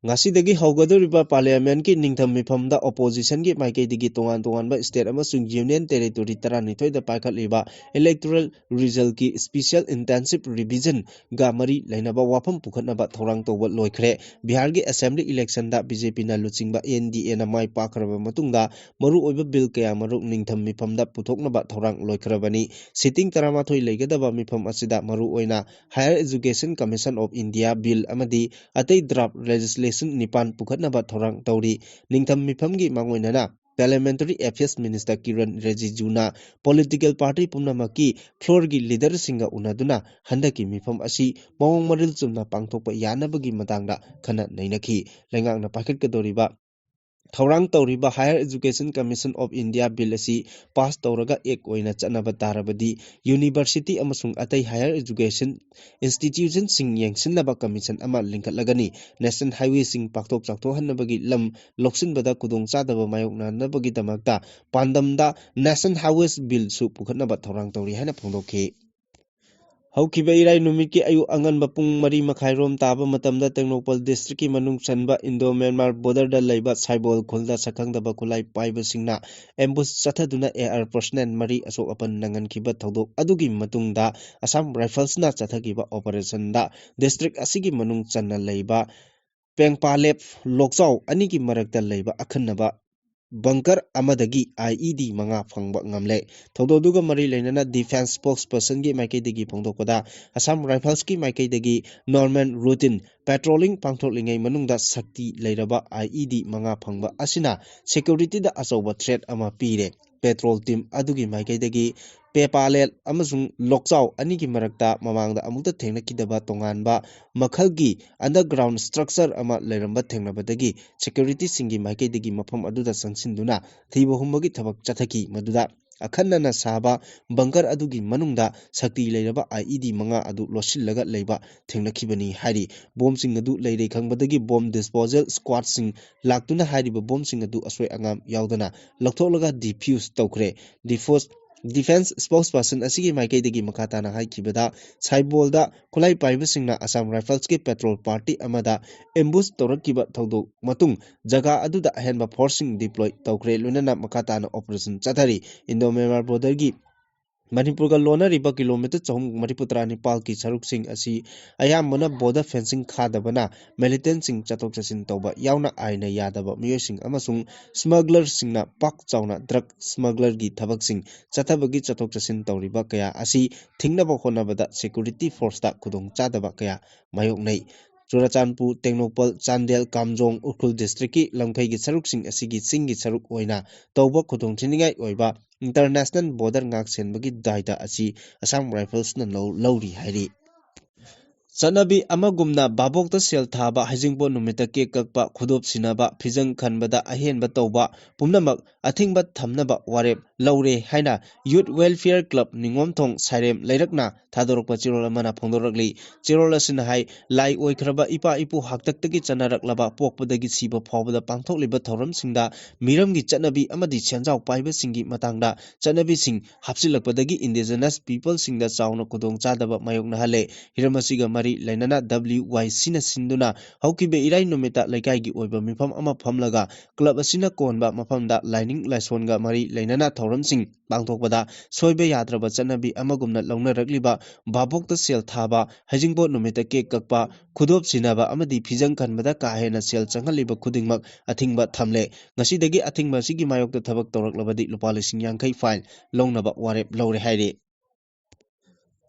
ꯉꯁꯤꯗꯒꯤ ꯍꯧꯒꯗꯧꯔꯤꯕ ꯄꯥꯔꯂꯤꯌꯥꯃꯦꯟꯠꯀꯤ ꯅꯤꯡꯊꯝ ꯃꯤꯐꯝꯗ ꯑꯣꯄꯣꯖꯤꯁꯟꯒꯤ ꯃꯥꯏꯀꯩꯗꯒꯤ ꯇꯣꯉꯥꯟ ꯇꯣꯉꯥꯟꯕ ꯁ꯭ꯇꯦꯠ ꯑꯃꯁꯨꯡ ꯌꯨꯅꯤꯌꯟ ꯇꯦꯔꯤꯇꯣꯔꯤ ꯇꯔꯥꯅꯤꯊꯣꯏꯗ ꯄꯥꯏꯈꯠꯂꯤꯕ ꯏꯂꯦꯛꯇꯣꯔꯦꯜ ꯔꯤꯖꯜꯀꯤ ꯁ꯭ꯄꯤꯁꯤꯌꯦꯜ ꯏꯟꯇꯦꯟꯁꯤꯚ ꯔꯤꯚꯤꯖꯟꯒ ꯃꯔꯤ ꯂꯩꯅꯕ ꯋꯥꯐꯝ ꯄꯨꯈꯠꯅꯕ ꯊꯧꯔꯥꯡ ꯇꯧꯕ ꯂꯣꯏꯈ꯭ꯔꯦ꯫ ꯕꯤꯍꯥꯔꯒꯤ ꯑꯦꯁꯦꯝꯕ꯭ꯂꯤ ꯏꯂꯦꯛꯁꯟꯗ ꯕꯤ ꯖꯦ ꯄꯤꯅ ꯂꯨꯆꯤꯡꯕ ꯑꯦꯟ ꯗꯤ ꯑꯦꯅ ꯃꯥꯏ ꯄꯥꯛꯈ꯭ꯔꯕ ꯃꯇꯨꯡꯗ ꯃꯔꯨꯑꯣꯏꯕ ꯕꯤꯜ ꯀꯌꯥꯃꯔꯨꯝ ꯅꯤꯡꯊꯝ ꯃꯤꯐꯝꯗ ꯄꯨꯊꯣꯛꯅꯕ ꯊꯧꯔꯥꯡ ꯂꯣꯏꯈ꯭ꯔꯕꯅꯤ꯫ ꯁꯤꯇꯤꯡ ꯇꯔꯥꯃꯥꯊꯣꯏ ꯂꯩꯒꯗꯕ ꯃꯤꯐꯝ ꯑꯁꯤꯗ ꯃꯔꯨꯑꯣꯏꯅ Higher Education Commission of India Bill ꯑꯃꯗꯤ ꯑꯇꯩ ꯗ꯭ꯔꯥꯐ ꯂꯦꯖꯤꯁꯂꯦꯁꯟ ꯅꯤꯄꯥꯟ ꯄꯨꯈꯠꯅꯕ ꯊꯧꯔꯥꯡ ꯇꯧꯔꯤ꯫ ꯅꯤꯡꯊꯝ ꯃꯤꯐꯝꯒꯤ ꯃꯥꯡꯑꯣꯏꯅꯅ Parliamentary Affairs Minister ꯀꯤꯔꯟ ꯔꯤꯖꯤꯖꯨꯅ ꯄꯣꯂꯤꯇꯤꯀꯦꯜ ꯄꯥꯔꯇꯤ ꯄꯨꯝꯅꯃꯛꯀꯤ ꯐ꯭ꯂꯣꯔꯒꯤ ꯂꯤꯗꯔꯁꯤꯡꯒ ꯎꯅꯗꯨꯅ ꯍꯟꯗꯛꯀꯤ ꯃꯤꯐꯝ ꯑꯁꯤ ꯃꯑꯣꯡ ꯃꯔꯤꯜ ꯆꯨꯝꯅ ꯄꯥꯡꯊꯣꯛꯄ ꯌꯥꯅꯕꯒꯤ ꯃꯇꯥꯡꯗ ꯈꯟꯅ ꯅꯩꯅꯈꯤ꯫ ꯂꯩꯉꯥꯛꯅ ꯄꯥꯏꯈꯠꯀꯗꯧꯔꯤꯕ ꯊꯧꯔꯥꯡ ꯇꯧꯔꯤꯕ Higher Education Commission of India Bill ꯑꯁꯤ ꯄꯥꯁ ꯇꯧꯔꯒ ꯑꯦꯛ ꯑꯣꯏꯅ ꯆꯠꯅꯕ ꯇꯥꯔꯕꯗꯤ ꯌꯨꯅꯤꯚꯔꯁꯤꯇꯤ ꯑꯃꯁꯨꯡ ꯑꯇꯩ ꯍꯥꯌꯔ ꯑꯦꯖꯨꯀꯦꯁꯟ ꯏꯟꯁꯇꯤꯇ꯭ꯌꯨꯁꯟꯁꯤꯡ ꯌꯦꯡꯁꯤꯟꯅꯕ ꯀꯃꯤꯁꯟ ꯑꯃ ꯂꯤꯡꯈꯠꯂꯒꯅꯤ꯫ ꯅꯦꯁꯅꯦꯜ ꯍꯥꯏꯋꯦꯁꯤꯡ ꯄꯥꯛꯊꯣꯛ ꯆꯥꯎꯊꯣꯛꯍꯟꯅꯕꯒꯤ ꯂꯝ ꯂꯧꯁꯤꯟꯕꯗ ꯈꯨꯗꯣꯡꯆꯥꯗꯕ ꯃꯥꯌꯣꯛꯅꯅꯕꯒꯤꯗꯃꯛꯇ ꯄꯥꯟꯗꯝꯗ National Highways Billꯁꯨ ꯄꯨꯈꯠꯅꯕ ꯊꯧꯔꯥꯡ ꯇꯧꯔꯤ ꯍꯥꯏꯅ ꯐꯣꯡꯗꯣꯛꯈꯤ꯫ ꯍꯧꯈꯤꯕ ꯏꯔꯥꯏ ꯅꯨꯃꯤꯠꯀꯤ ꯑꯌꯨꯛ ꯑꯉꯟꯕ ꯄꯨꯡ ꯃꯔꯤ ꯃꯈꯥꯏꯔꯣꯝ ꯇꯥꯕ ꯃꯇꯝꯗ ꯇꯦꯡꯅꯧꯄꯜ ꯗꯤꯁꯇ꯭ꯔꯤꯛꯀꯤ ꯃꯅꯨꯡ ꯆꯟꯕ ꯏꯟꯗꯣ ꯃ꯭ꯌꯥꯟꯃꯥꯔ ꯕꯣꯔꯗꯔꯗ ꯂꯩꯕ ꯁꯥꯏꯕꯣꯜ ꯈꯨꯜꯗ ꯁꯛꯈꯪꯗꯕ ꯈꯨꯠꯂꯥꯏ ꯄꯥꯏꯕꯁꯤꯡꯅ ꯑꯦꯝꯕꯨꯁ ꯆꯠꯊꯗꯨꯅ ꯑꯦ ꯑꯥꯔ ꯄꯔꯁꯅꯦꯜ ꯃꯔꯤ ꯑꯁꯣꯛ ꯑꯄꯟ ꯅꯪꯍꯟꯈꯤꯕ ꯊꯧꯗꯣꯛ ꯑꯗꯨꯒꯤ ꯃꯇꯨꯡꯗ ꯑꯁꯥꯝ ꯔꯥꯏꯐꯜꯁꯅ ꯆꯠꯊꯈꯤꯕ ꯑꯣꯄꯔꯦꯁꯟꯗ ꯗꯤꯁꯇ꯭ꯔꯤꯛ ꯑꯁꯤꯒꯤ ꯃꯅꯨꯡ ꯆꯟꯅ ꯂꯩꯕ ꯄꯦꯡꯄꯥꯂꯦꯞ ꯂꯣꯛꯆꯥꯎ ꯑꯅꯤꯒꯤ ꯃꯔꯛꯇ ꯂꯩꯕ ꯑꯈꯟꯅꯕ ꯕꯪꯀꯔ ꯑꯃꯗꯒꯤ ꯑꯥꯏ ꯏ ꯗꯤ ꯃꯉꯥ ꯐꯪꯕ ꯉꯝꯂꯦ꯫ ꯊꯧꯗꯣꯛ ꯑꯗꯨꯒ ꯃꯔꯤ ꯂꯩꯅꯅ ꯗꯤꯐꯦꯟꯁ ꯁ꯭ꯄꯣꯛꯁ ꯄꯔꯁꯟꯒꯤ ꯃꯥꯏꯀꯩꯗꯒꯤ ꯐꯣꯡꯗꯣꯛꯄꯗ, ꯑꯁꯥꯝ ꯔꯥꯏꯐꯜꯁꯀꯤ ꯃꯥꯏꯀꯩꯗꯒꯤ ꯅꯣꯔꯃꯦꯜ ꯔꯨꯇꯤꯟ ꯄꯦꯇ꯭ꯔꯣꯂꯤꯡ ꯄꯥꯡꯊꯣꯛꯂꯤꯉꯩ ꯃꯅꯨꯡꯗ ꯁꯛꯇꯤ ꯂꯩꯔꯕ ꯑꯥꯏ ꯏ ꯗꯤ ꯃꯉꯥ ꯐꯪꯕ ꯑꯁꯤꯅ ꯁꯦꯀ꯭ꯌꯨꯔꯤꯇꯤꯗ ꯑꯆꯧꯕ ꯊ꯭ꯔꯦꯠ ꯑꯃ ꯄꯤꯔꯦ꯫ ꯄꯦꯇ꯭ꯔꯣꯜ ꯇꯤꯝ ꯑꯗꯨꯒꯤ ꯃꯥꯏꯀꯩꯗꯒꯤ ꯄꯦꯄꯥꯂꯦꯠ ꯑꯃꯁꯨꯡ ꯂꯣꯛꯆꯥꯎ ꯑꯅꯤꯒꯤ ꯃꯔꯛꯇ ꯃꯃꯥꯡꯗ ꯑꯃꯨꯛꯇ ꯊꯦꯡꯅꯈꯤꯗꯕ ꯇꯣꯉꯥꯟꯕ ꯃꯈꯜꯒꯤ underground structure ꯑꯃ ꯂꯩꯔꯝꯕ ꯊꯦꯡꯅꯕꯗꯒꯤ securityꯁꯤꯡꯒꯤ ꯃꯥꯏꯀꯩꯗꯒꯤ ꯃꯐꯝ ꯑꯗꯨꯗ ꯆꯪꯁꯤꯟꯗꯨꯅ ꯊꯤꯕ ꯍꯨꯝꯕꯒꯤ ꯊꯕꯛ ꯆꯠꯊꯈꯤ꯫ ꯃꯗꯨꯗ ꯑꯈꯟꯅꯅ ꯁꯥꯕ bunker ꯑꯗꯨꯒꯤ ꯃꯅꯨꯡꯗ ꯁꯛꯇꯤ ꯂꯩꯔꯕ IED ꯃꯉꯥ ꯑꯗꯨ ꯂꯣꯠꯁꯤꯜꯂꯒ ꯂꯩꯕ ꯊꯦꯡꯅꯈꯤꯕꯅꯤ ꯍꯥꯏꯔꯤ꯫ ꯕꯣꯝꯁꯤꯡ ꯑꯗꯨ ꯂꯩꯔꯦ ꯈꯪꯕꯗꯒꯤ bomb disposal squadꯁꯤꯡ ꯂꯥꯛꯇꯨꯅ ꯍꯥꯏꯔꯤꯕ ꯕꯣꯝꯁꯤꯡ ꯑꯗꯨ ꯑꯁꯣꯏ ꯑꯉꯥꯝ ꯌꯥꯎꯗꯅ ꯂꯧꯊꯣꯛꯂꯒ defuse ꯇꯧꯈ꯭ꯔꯦ꯫ Defos-, Defense spokesperson ꯑꯁꯤꯒꯤ ꯃꯥꯏꯀꯩꯗꯒꯤ ꯃꯈꯥ ꯇꯥꯅ ꯍꯥꯏꯈꯤꯕꯗ, ꯁꯥꯏꯕꯣꯜꯗ ꯈꯨꯠꯂꯥꯏ ꯄꯥꯏꯕꯁꯤꯡꯅ Assam Riflesꯀꯤ patrol party ꯑꯃꯗ ambush ꯇꯧꯔꯛꯈꯤꯕ ꯊꯧꯗꯣꯛ ꯃꯇꯨꯡ ꯖꯒꯥ ꯑꯗꯨꯗ ꯑꯍꯦꯟꯕ forceꯁꯤꯡ deploy ꯇꯧꯈ꯭ꯔꯦ, ꯂꯣꯏꯅꯅ ꯃꯈꯥ ꯇꯥꯅ operation ꯆꯠꯊꯔꯤ꯫ Indo-Myanmar borderꯒꯤ ꯃꯅꯤꯄꯨꯔꯒ ꯂꯣꯟꯅꯔꯤꯕ kilometre ꯆꯍꯨꯝ ꯃꯔꯤꯐꯨ ꯇꯔꯥ ꯅꯤꯄꯥꯜꯒꯤ ꯁꯔꯨꯛꯁꯤꯡ ꯑꯁꯤ ꯑꯌꯥꯝꯕꯅ border fencing ꯈꯥꯗꯕꯅ militantꯁꯤꯡ ꯆꯠꯊꯣꯛ ꯆꯠꯁꯤꯟ ꯇꯧꯕ ꯌꯥꯎꯅ ꯑꯥꯏꯟꯅ ꯌꯥꯗꯕ ꯃꯤꯑꯣꯏꯁꯤꯡ ꯑꯃꯁꯨꯡ smugglerꯁꯤꯡꯅ ꯄꯥꯛ ꯆꯥꯎꯅ drug smugglerꯒꯤ ꯊꯕꯛꯁꯤꯡ ꯆꯠꯊꯕꯒꯤ ꯆꯠꯊꯣꯛ ꯆꯠꯁꯤꯟ ꯇꯧꯔꯤꯕ ꯀꯌꯥ ꯑꯁꯤ ꯊꯤꯡꯅꯕ ꯍꯣꯠꯅꯕꯗ security forceꯇ ꯈꯨꯗꯣꯡꯆꯥꯗꯕ ꯀꯌꯥ ꯃꯥꯌꯣꯛꯅꯩ꯫ ꯆꯨꯔꯆꯥꯟꯄꯨꯔ, ꯇꯦꯡꯅꯧꯄꯜ, ꯆꯥꯟꯗꯦꯜ, ꯀꯥꯝꯖꯣꯡ, ꯎꯈ꯭ꯔꯨꯜ districtꯀꯤ ꯂꯝꯈꯩꯒꯤ ꯁꯔꯨꯛꯁꯤꯡ ꯑꯁꯤꯒꯤ ꯆꯤꯡꯒꯤ ꯁꯔꯨꯛ ꯑꯣꯏꯅ ꯇꯧꯕ ꯈꯨꯗꯣꯡꯊꯤꯅꯤꯡꯉꯥꯏ ꯑꯣꯏꯕ international border ꯉꯥꯛ ꯁꯦꯟꯕꯒꯤ ꯗꯥꯏꯇ ꯑꯁꯤ Assam Riflesꯅ ꯂꯧ-, ꯂꯧꯔꯤ ꯍꯥꯏꯔꯤ꯫ ꯆꯠꯅꯕꯤ ꯑꯃꯒꯨꯝꯅ ꯚꯥꯕꯣꯛꯇ ꯁꯦꯜ ꯊꯥꯕ, ꯍꯩꯖꯤꯡꯄꯣꯠ ꯅꯨꯃꯤꯠꯇ cake ꯀꯛꯄ, ꯈꯨꯗꯣꯞ ꯁꯤꯟꯅꯕ, ꯐꯤꯖꯪ ꯈꯟꯕꯗ ꯑꯍꯦꯟꯕ ꯇꯧꯕ ꯄꯨꯝꯅꯃꯛ ꯑꯊꯤꯡꯕ ꯊꯝꯅꯕ ꯋꯥꯔꯦꯞ ꯂꯧꯔꯦ ꯍꯥꯏꯅ Youth Welfare Club ꯅꯤꯉꯣꯝꯊꯣꯡ ꯁꯥꯏꯔꯦꯝ ꯂꯩꯔꯛꯅ ꯊꯥꯗꯣꯔꯛꯄ ꯆꯦꯔꯣꯜ ꯑꯃꯅ ꯐꯣꯡꯗꯣꯔꯛꯂꯤ꯫ ꯆꯦꯔꯣꯜ ꯑꯁꯤꯅ ꯍꯥꯏ, ꯂꯥꯏ ꯑꯣꯏꯈ꯭ꯔꯕ ꯏꯄꯥ ꯏꯄꯨ ꯍꯥꯛꯇꯛꯇꯒꯤ ꯆꯠꯅꯔꯛꯂꯕ ꯄꯣꯛꯄꯗꯒꯤ ꯁꯤꯕ ꯐꯥꯎꯕꯗ ꯄꯥꯡꯊꯣꯛꯂꯤꯕ ꯊꯧꯔꯝꯁꯤꯡꯗ ꯃꯤꯔꯝꯒꯤ ꯆꯠꯅꯕꯤ ꯑꯃꯗꯤ ꯁꯦꯟꯖꯥꯎ ꯄꯥꯏꯕꯁꯤꯡꯒꯤ ꯃꯇꯥꯡꯗ ꯆꯠꯅꯕꯤꯁꯤꯡ ꯍꯥꯞꯆꯤꯜꯂꯛꯄꯗꯒꯤ indigenous peopleꯁꯤꯡꯗ ꯆꯥꯎꯅ ꯈꯨꯗꯣꯡꯆꯥꯗꯕ ꯃꯥꯌꯣꯛꯅꯍꯜꯂꯦ꯫ ꯍꯤꯔꯝ ꯑꯁꯤꯒ ꯃꯔꯤ ꯂꯩꯅꯅ WYCꯅ ꯁꯤꯟꯗꯨꯅ ꯍꯧꯈꯤꯕ ꯏꯔꯥꯏ ꯅꯨꯃꯤꯠꯇ ꯂꯩꯀꯥꯏꯒꯤ ꯑꯣꯏꯕ ꯃꯤꯐꯝ ꯑꯃ ꯐꯝꯂꯒ club ꯑꯁꯤꯅ ꯀꯣꯟꯕ ꯃꯐꯝꯗ ꯂꯥꯏꯅꯤꯡ ꯂꯥꯏꯁꯣꯟꯒ ꯃꯔꯤ ꯂꯩꯅꯅ ꯊꯧꯔꯝꯁꯤꯡ ꯄꯥꯡꯊꯣꯛꯄꯗ ꯁꯣꯏꯕ ꯌꯥꯗ꯭ꯔꯕ ꯆꯠꯅꯕꯤ ꯑꯃꯒꯨꯝꯅ ꯂꯧꯅꯔꯛꯂꯤꯕ ꯚꯥꯕꯣꯛꯇ ꯁꯦꯜ ꯊꯥꯕ, ꯍꯩꯖꯤꯡꯄꯣꯠ ꯅꯨꯃꯤꯠꯇ cake ꯀꯛꯄ, ꯈꯨꯗꯣꯞ ꯁꯤꯟꯅꯕ ꯑꯃꯗꯤ ꯐꯤꯖꯪ ꯈꯟꯕꯗ ꯀꯥ ꯍꯦꯟꯅ ꯁꯦꯜ ꯆꯪꯍꯜꯂꯤꯕ ꯈꯨꯗꯤꯡꯃꯛ ꯑꯊꯤꯡꯕ ꯊꯝꯂꯦ꯫ ꯉꯁꯤꯗꯒꯤ ꯑꯊꯤꯡꯕ ꯑꯁꯤꯒꯤ ꯃꯥꯌꯣꯛꯇ ꯊꯕꯛ ꯇꯧꯔꯛꯂꯕꯗꯤ ꯂꯨꯄꯥ ꯂꯤꯁꯤꯡ ꯌꯥꯡꯈꯩ fine ꯂꯧꯅꯕ ꯋꯥꯔꯦꯞ ꯂꯧꯔꯦ ꯍꯥꯏꯔꯤ꯫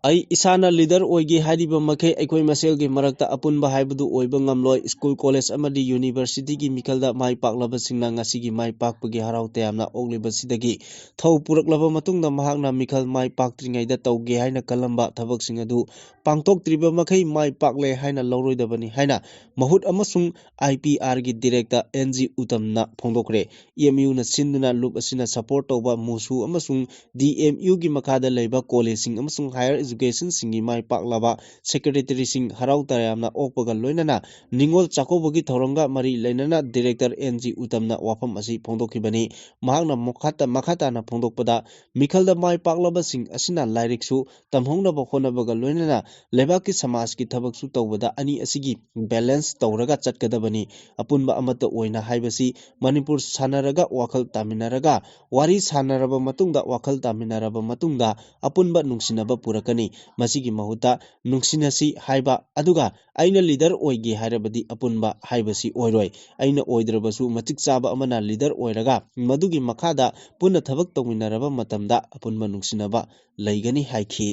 ꯑꯩ ꯏꯁꯥꯅ ꯂꯤꯗꯔ ꯑꯣꯏꯒꯦ ꯍꯥꯏꯔꯤꯕ ꯃꯈꯩ ꯑꯩꯈꯣꯏ ꯃꯁꯦꯜꯒꯤ ꯃꯔꯛꯇ ꯑꯄꯨꯟꯕ ꯍꯥꯏꯕꯗꯨ ꯑꯣꯏꯕ ꯉꯝꯂꯣꯏ꯫ ꯁ꯭ꯀꯨꯜ, ꯀꯣꯂꯦꯖ ꯑꯃꯗꯤ ꯌꯨꯅꯤꯚꯔꯁꯤꯇꯤꯒꯤ ꯃꯤꯈꯜꯗ ꯃꯥꯏ ꯄꯥꯛꯂꯕꯁꯤꯡꯅ ꯉꯁꯤꯒꯤ ꯃꯥꯏ ꯄꯥꯛꯄꯒꯤ ꯍꯔꯥꯎ ꯇꯌꯥꯝꯅ ꯑꯣꯛꯂꯤꯕꯁꯤꯗꯒꯤ ꯊꯧ ꯄꯨꯔꯛꯂꯕ ꯃꯇꯨꯡꯗ ꯃꯍꯥꯛꯅ ꯃꯤꯈꯜ ꯃꯥꯏ ꯄꯥꯛꯇ꯭ꯔꯤꯉꯩꯗ ꯇꯧꯒꯦ ꯍꯥꯏꯅ ꯈꯜꯂꯝꯕ ꯊꯕꯛꯁꯤꯡ ꯑꯗꯨ ꯄꯥꯡꯊꯣꯛꯇ꯭ꯔꯤꯕ ꯃꯈꯩ ꯃꯥꯏ ꯄꯥꯛꯂꯦ ꯍꯥꯏꯅ ꯂꯧꯔꯣꯏꯗꯕꯅꯤ ꯍꯥꯏꯅ ꯃꯍꯨꯠ ꯑꯃꯁꯨꯡ ꯑꯥꯏ ꯄꯤ ꯑꯥꯔꯒꯤ ꯗꯤꯔꯦꯛꯇꯔ ꯑꯦꯟ ꯖꯤ ꯎꯇꯝꯅ ꯐꯣꯡꯗꯣꯛꯈ꯭ꯔꯦ꯫ ꯑꯦꯝ ꯌꯨꯅ ꯁꯤꯟꯗꯨꯅ ꯂꯨꯞ ꯑꯁꯤꯅ ꯁꯄꯣꯔꯠ ꯇꯧꯕ ꯃꯨꯁꯨ ꯑꯃꯁꯨꯡ ꯗꯤ ꯑꯦꯝ ꯌꯨꯒꯤ ꯃꯈꯥꯗ ꯂꯩꯕ ꯀꯣꯂꯦꯖꯁꯤꯡ ꯑꯃꯁꯨꯡ ꯍꯥꯌꯔ ꯑꯦꯖꯨꯀꯦꯁꯟꯁꯤꯡꯒꯤ ꯃꯥꯏ ꯄꯥꯛꯂꯕ ꯁꯦꯀ꯭ꯔꯦꯇꯔꯤꯁꯤꯡ ꯍꯔꯥꯎ ꯇꯌꯥꯝꯅ ꯑꯣꯛꯄꯒ ꯂꯣꯏꯅꯅ ꯅꯤꯉꯣꯜ ꯆꯥꯛꯀꯧꯕꯒꯤ ꯊꯧꯔꯝꯒ ꯃꯔꯤ ꯂꯩꯅꯅ ꯗꯤꯔꯦꯛꯇꯔ ꯑꯦꯟ ꯖꯤ ꯎꯇꯝꯅ ꯋꯥꯐꯝ ꯑꯁꯤ ꯐꯣꯡꯗꯣꯛꯈꯤꯕꯅꯤ꯫ ꯃꯍꯥꯛꯅ ꯃꯈꯥ ꯇ-, ꯃꯈꯥ ꯇꯥꯅ ꯐꯣꯡꯗꯣꯛꯄꯗ, ꯃꯤꯈꯜꯗ ꯃꯥꯏ ꯄꯥꯛꯂꯕꯁꯤꯡ ꯑꯁꯤꯅ ꯂꯥꯏꯔꯤꯛꯁꯨ ꯇꯝꯍꯧꯅꯕ ꯍꯣꯠꯅꯕꯒ ꯂꯣꯏꯅꯅ ꯂꯩꯕꯥꯛꯀꯤ ꯁꯃꯥꯖꯀꯤ ꯊꯕꯛꯁꯨ ꯇꯧꯕꯗ ꯑꯅꯤ ꯑꯁꯤꯒꯤ ꯕꯦꯂꯦꯟꯁ ꯇꯧꯔꯒ ꯆꯠꯀꯗꯕꯅꯤ꯫ ꯑꯄꯨꯟꯕ ꯑꯃꯠꯇ ꯑꯣꯏꯅ ꯍꯥꯏꯕꯁꯤ ꯃꯅꯤꯄꯨꯔ ꯁꯥꯟꯅꯔꯒ ꯋꯥꯈꯜ ꯇꯥꯃꯤꯟꯅꯔꯒ, ꯋꯥꯔꯤ ꯁꯥꯟꯅꯔꯕ ꯃꯇꯨꯡꯗ, ꯋꯥꯈꯜ ꯇꯥꯃꯤꯟꯅꯔꯕ ꯃꯇꯨꯡꯗ ꯑꯄꯨꯟꯕ ꯅꯨꯡꯁꯤꯅꯕ ꯄꯨꯔꯛꯀꯅꯤ꯫ ꯃꯁꯤꯒꯤ ꯃꯍꯨꯠꯇ ꯅꯨꯡꯁꯤꯅꯁꯤ ꯍꯥꯏꯕ, ꯑꯗꯨꯒ ꯑꯩꯅ ꯂꯤꯗꯔ ꯑꯣꯏꯒꯦ ꯍꯥꯏꯔꯕꯗꯤ ꯑꯄꯨꯟꯕ ꯍꯥꯏꯕꯁꯤ ꯑꯣꯏꯔꯣꯏ꯫ ꯑꯩꯅ ꯑꯣꯏꯗ꯭ꯔꯕꯁꯨ ꯃꯇꯤꯛ ꯆꯥꯕ ꯑꯃꯅ ꯂꯤꯗꯔ ꯑꯣꯏꯔꯒ ꯃꯗꯨꯒꯤ ꯃꯈꯥꯗ ꯄꯨꯟꯅ ꯊꯕꯛ ꯇꯧꯃꯤꯟꯅꯔꯕ ꯃꯇꯝꯗ ꯑꯄꯨꯟꯕ ꯅꯨꯡꯁꯤꯅꯕ ꯂꯩꯒꯅꯤ ꯍꯥꯏꯈꯤ꯫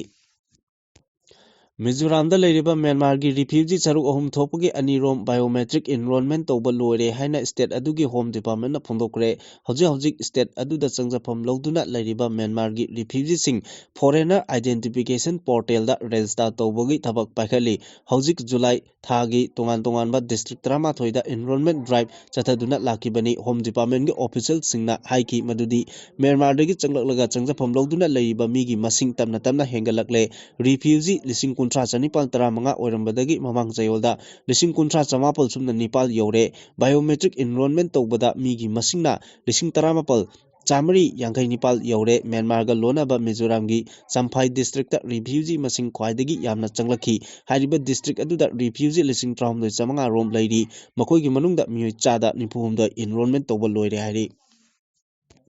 ꯃꯤꯖꯣꯔꯥꯝꯗ ꯂꯩꯔꯤꯕ ꯃ꯭ꯌꯥꯟꯃꯥꯔꯒꯤ ꯔꯤꯐ꯭ꯌꯨꯖꯤ ꯁꯔꯨꯛ ꯑꯍꯨꯝ ꯊꯣꯛꯄꯒꯤ ꯑꯅꯤꯔꯣꯝ ꯕꯥꯏꯑꯣꯃꯦꯇ꯭ꯔꯤꯛ ꯏꯟꯔꯣꯜꯃꯦꯟ ꯇꯧꯕ ꯂꯣꯏꯔꯦ ꯍꯥꯏꯅ ꯁ꯭ꯇꯦꯠ ꯑꯗꯨꯒꯤ ꯍꯣꯝ ꯗꯤꯄꯥꯔꯠꯃꯦꯟꯅ ꯐꯣꯡꯗꯣꯛꯈ꯭ꯔꯦ꯫ ꯍꯧꯖꯤꯛ ꯍꯧꯖꯤꯛ ꯁ꯭ꯇꯦꯠ ꯑꯗꯨꯗ ꯆꯪꯖꯐꯝ ꯂꯧꯗꯨꯅ ꯂꯩꯔꯤꯕ ꯃ꯭ꯌꯥꯟꯃꯥꯔꯒꯤ ꯔꯤꯐ꯭ꯌꯨꯖꯤꯁꯤꯡ ꯐꯣꯔꯦꯅꯔ ꯑꯥꯏꯗꯦꯟꯇꯤꯐꯤꯀꯦꯁꯟ ꯄꯣꯔꯇꯦꯜꯗ ꯔꯦꯖꯤꯁꯇꯥꯔ ꯇꯧꯕꯒꯤ ꯊꯕꯛ ꯄꯥꯏꯈꯠꯂꯤ꯫ ꯍꯧꯖꯤꯛ ꯖꯨꯂꯥꯏ ꯊꯥꯒꯤ ꯇꯣꯉꯥꯟ ꯇꯣꯉꯥꯟꯕ ꯗꯤꯁꯇ꯭ꯔꯤꯛ ꯇꯔꯥꯃꯥꯊꯣꯏꯗ ꯏꯟꯔꯣꯜꯃꯦꯟ ꯗ꯭ꯔꯥꯏꯚ ꯆꯠꯊꯗꯨꯅ ꯂꯥꯛꯈꯤꯕꯅꯤ꯫ ꯍꯣꯝ ꯗꯤꯄꯥꯔꯠꯃꯦꯟꯒꯤ ꯑꯣꯐꯤꯁꯤꯌꯦꯜꯁꯤꯡꯅ ꯍꯥꯏꯈꯤ ꯃꯗꯨꯗꯤ ꯃ꯭ꯌꯥꯟꯃꯥꯔꯗꯒꯤ ꯆꯪꯂꯛꯂꯒ ꯆꯪꯖꯐꯝ ꯂꯧꯗꯨꯅ ꯂꯩꯔꯤꯕ ꯃꯤꯒꯤ ꯃꯁꯤꯡ ꯇꯞꯅ ꯇꯞꯅ ꯍꯦꯟꯒꯠꯂꯛꯂꯦ꯫ ꯔꯤꯐ꯭ꯌꯨꯖꯤ ꯂꯤꯁꯤꯡ ꯀꯨꯟꯊ꯭ꯔꯥ ꯆꯅꯤꯄꯥꯜ ꯇꯔꯥꯃꯉꯥ ꯑꯣꯏꯔꯝꯕꯗꯒꯤ ꯃꯃꯥꯡ ꯆꯌꯣꯜꯗ ꯂꯤꯁꯤꯡ ꯀꯨꯟꯊ꯭ꯔꯥ ꯆꯃꯥꯄꯜ ꯁꯨꯞꯅ ꯅꯤꯄꯥꯜ ꯌꯧꯔꯦ꯫ ꯕꯥꯏꯑꯣꯃꯦꯇ꯭ꯔꯤꯛ ꯏꯟꯔꯣꯜꯃꯦꯟ ꯇꯧꯕꯗ ꯃꯤꯒꯤ ꯃꯁꯤꯡꯅ ꯂꯤꯁꯤꯡ ꯇꯔꯥꯃꯥꯄꯜ ꯆꯥꯃꯔꯤ ꯌꯥꯡꯈꯩ ꯅꯤꯄꯥꯜ ꯌꯧꯔꯦ꯫ ꯃ꯭ꯌꯥꯟꯃꯥꯔꯒ ꯂꯣꯟꯅꯕ ꯃꯤꯖꯣꯔꯥꯝꯒꯤ ꯆꯝꯐꯥꯏ ꯗꯤꯁꯇ꯭ꯔꯤꯛꯇ ꯔꯤꯐ꯭ꯌꯨꯖꯤ ꯃꯁꯤꯡ ꯈ꯭ꯋꯥꯏꯗꯒꯤ ꯌꯥꯝꯅ ꯆꯪꯂꯛꯈꯤ꯫ ꯍꯥꯏꯔꯤꯕ ꯗꯤꯁꯇ꯭ꯔꯤꯛ ꯑꯗꯨꯗ ꯔꯤꯐ꯭ꯌꯨꯖꯤ ꯂꯤꯁꯤꯡ ꯇꯔꯥꯍꯨꯝꯗꯣꯏ ꯆꯥꯃꯉꯥ ꯔꯣꯝ ꯂꯩꯔꯤ꯫ ꯃꯈꯣꯏꯒꯤ ꯃꯅꯨꯡꯗ ꯃꯤꯑꯣꯏ ꯆꯥꯗ ꯅꯤꯐꯨ ꯍꯨꯝꯗꯣꯏ ꯏꯟꯔꯣꯜꯃꯦꯟ ꯇꯧꯕ ꯂꯣꯏꯔꯦ ꯍꯥꯏꯔꯤ꯫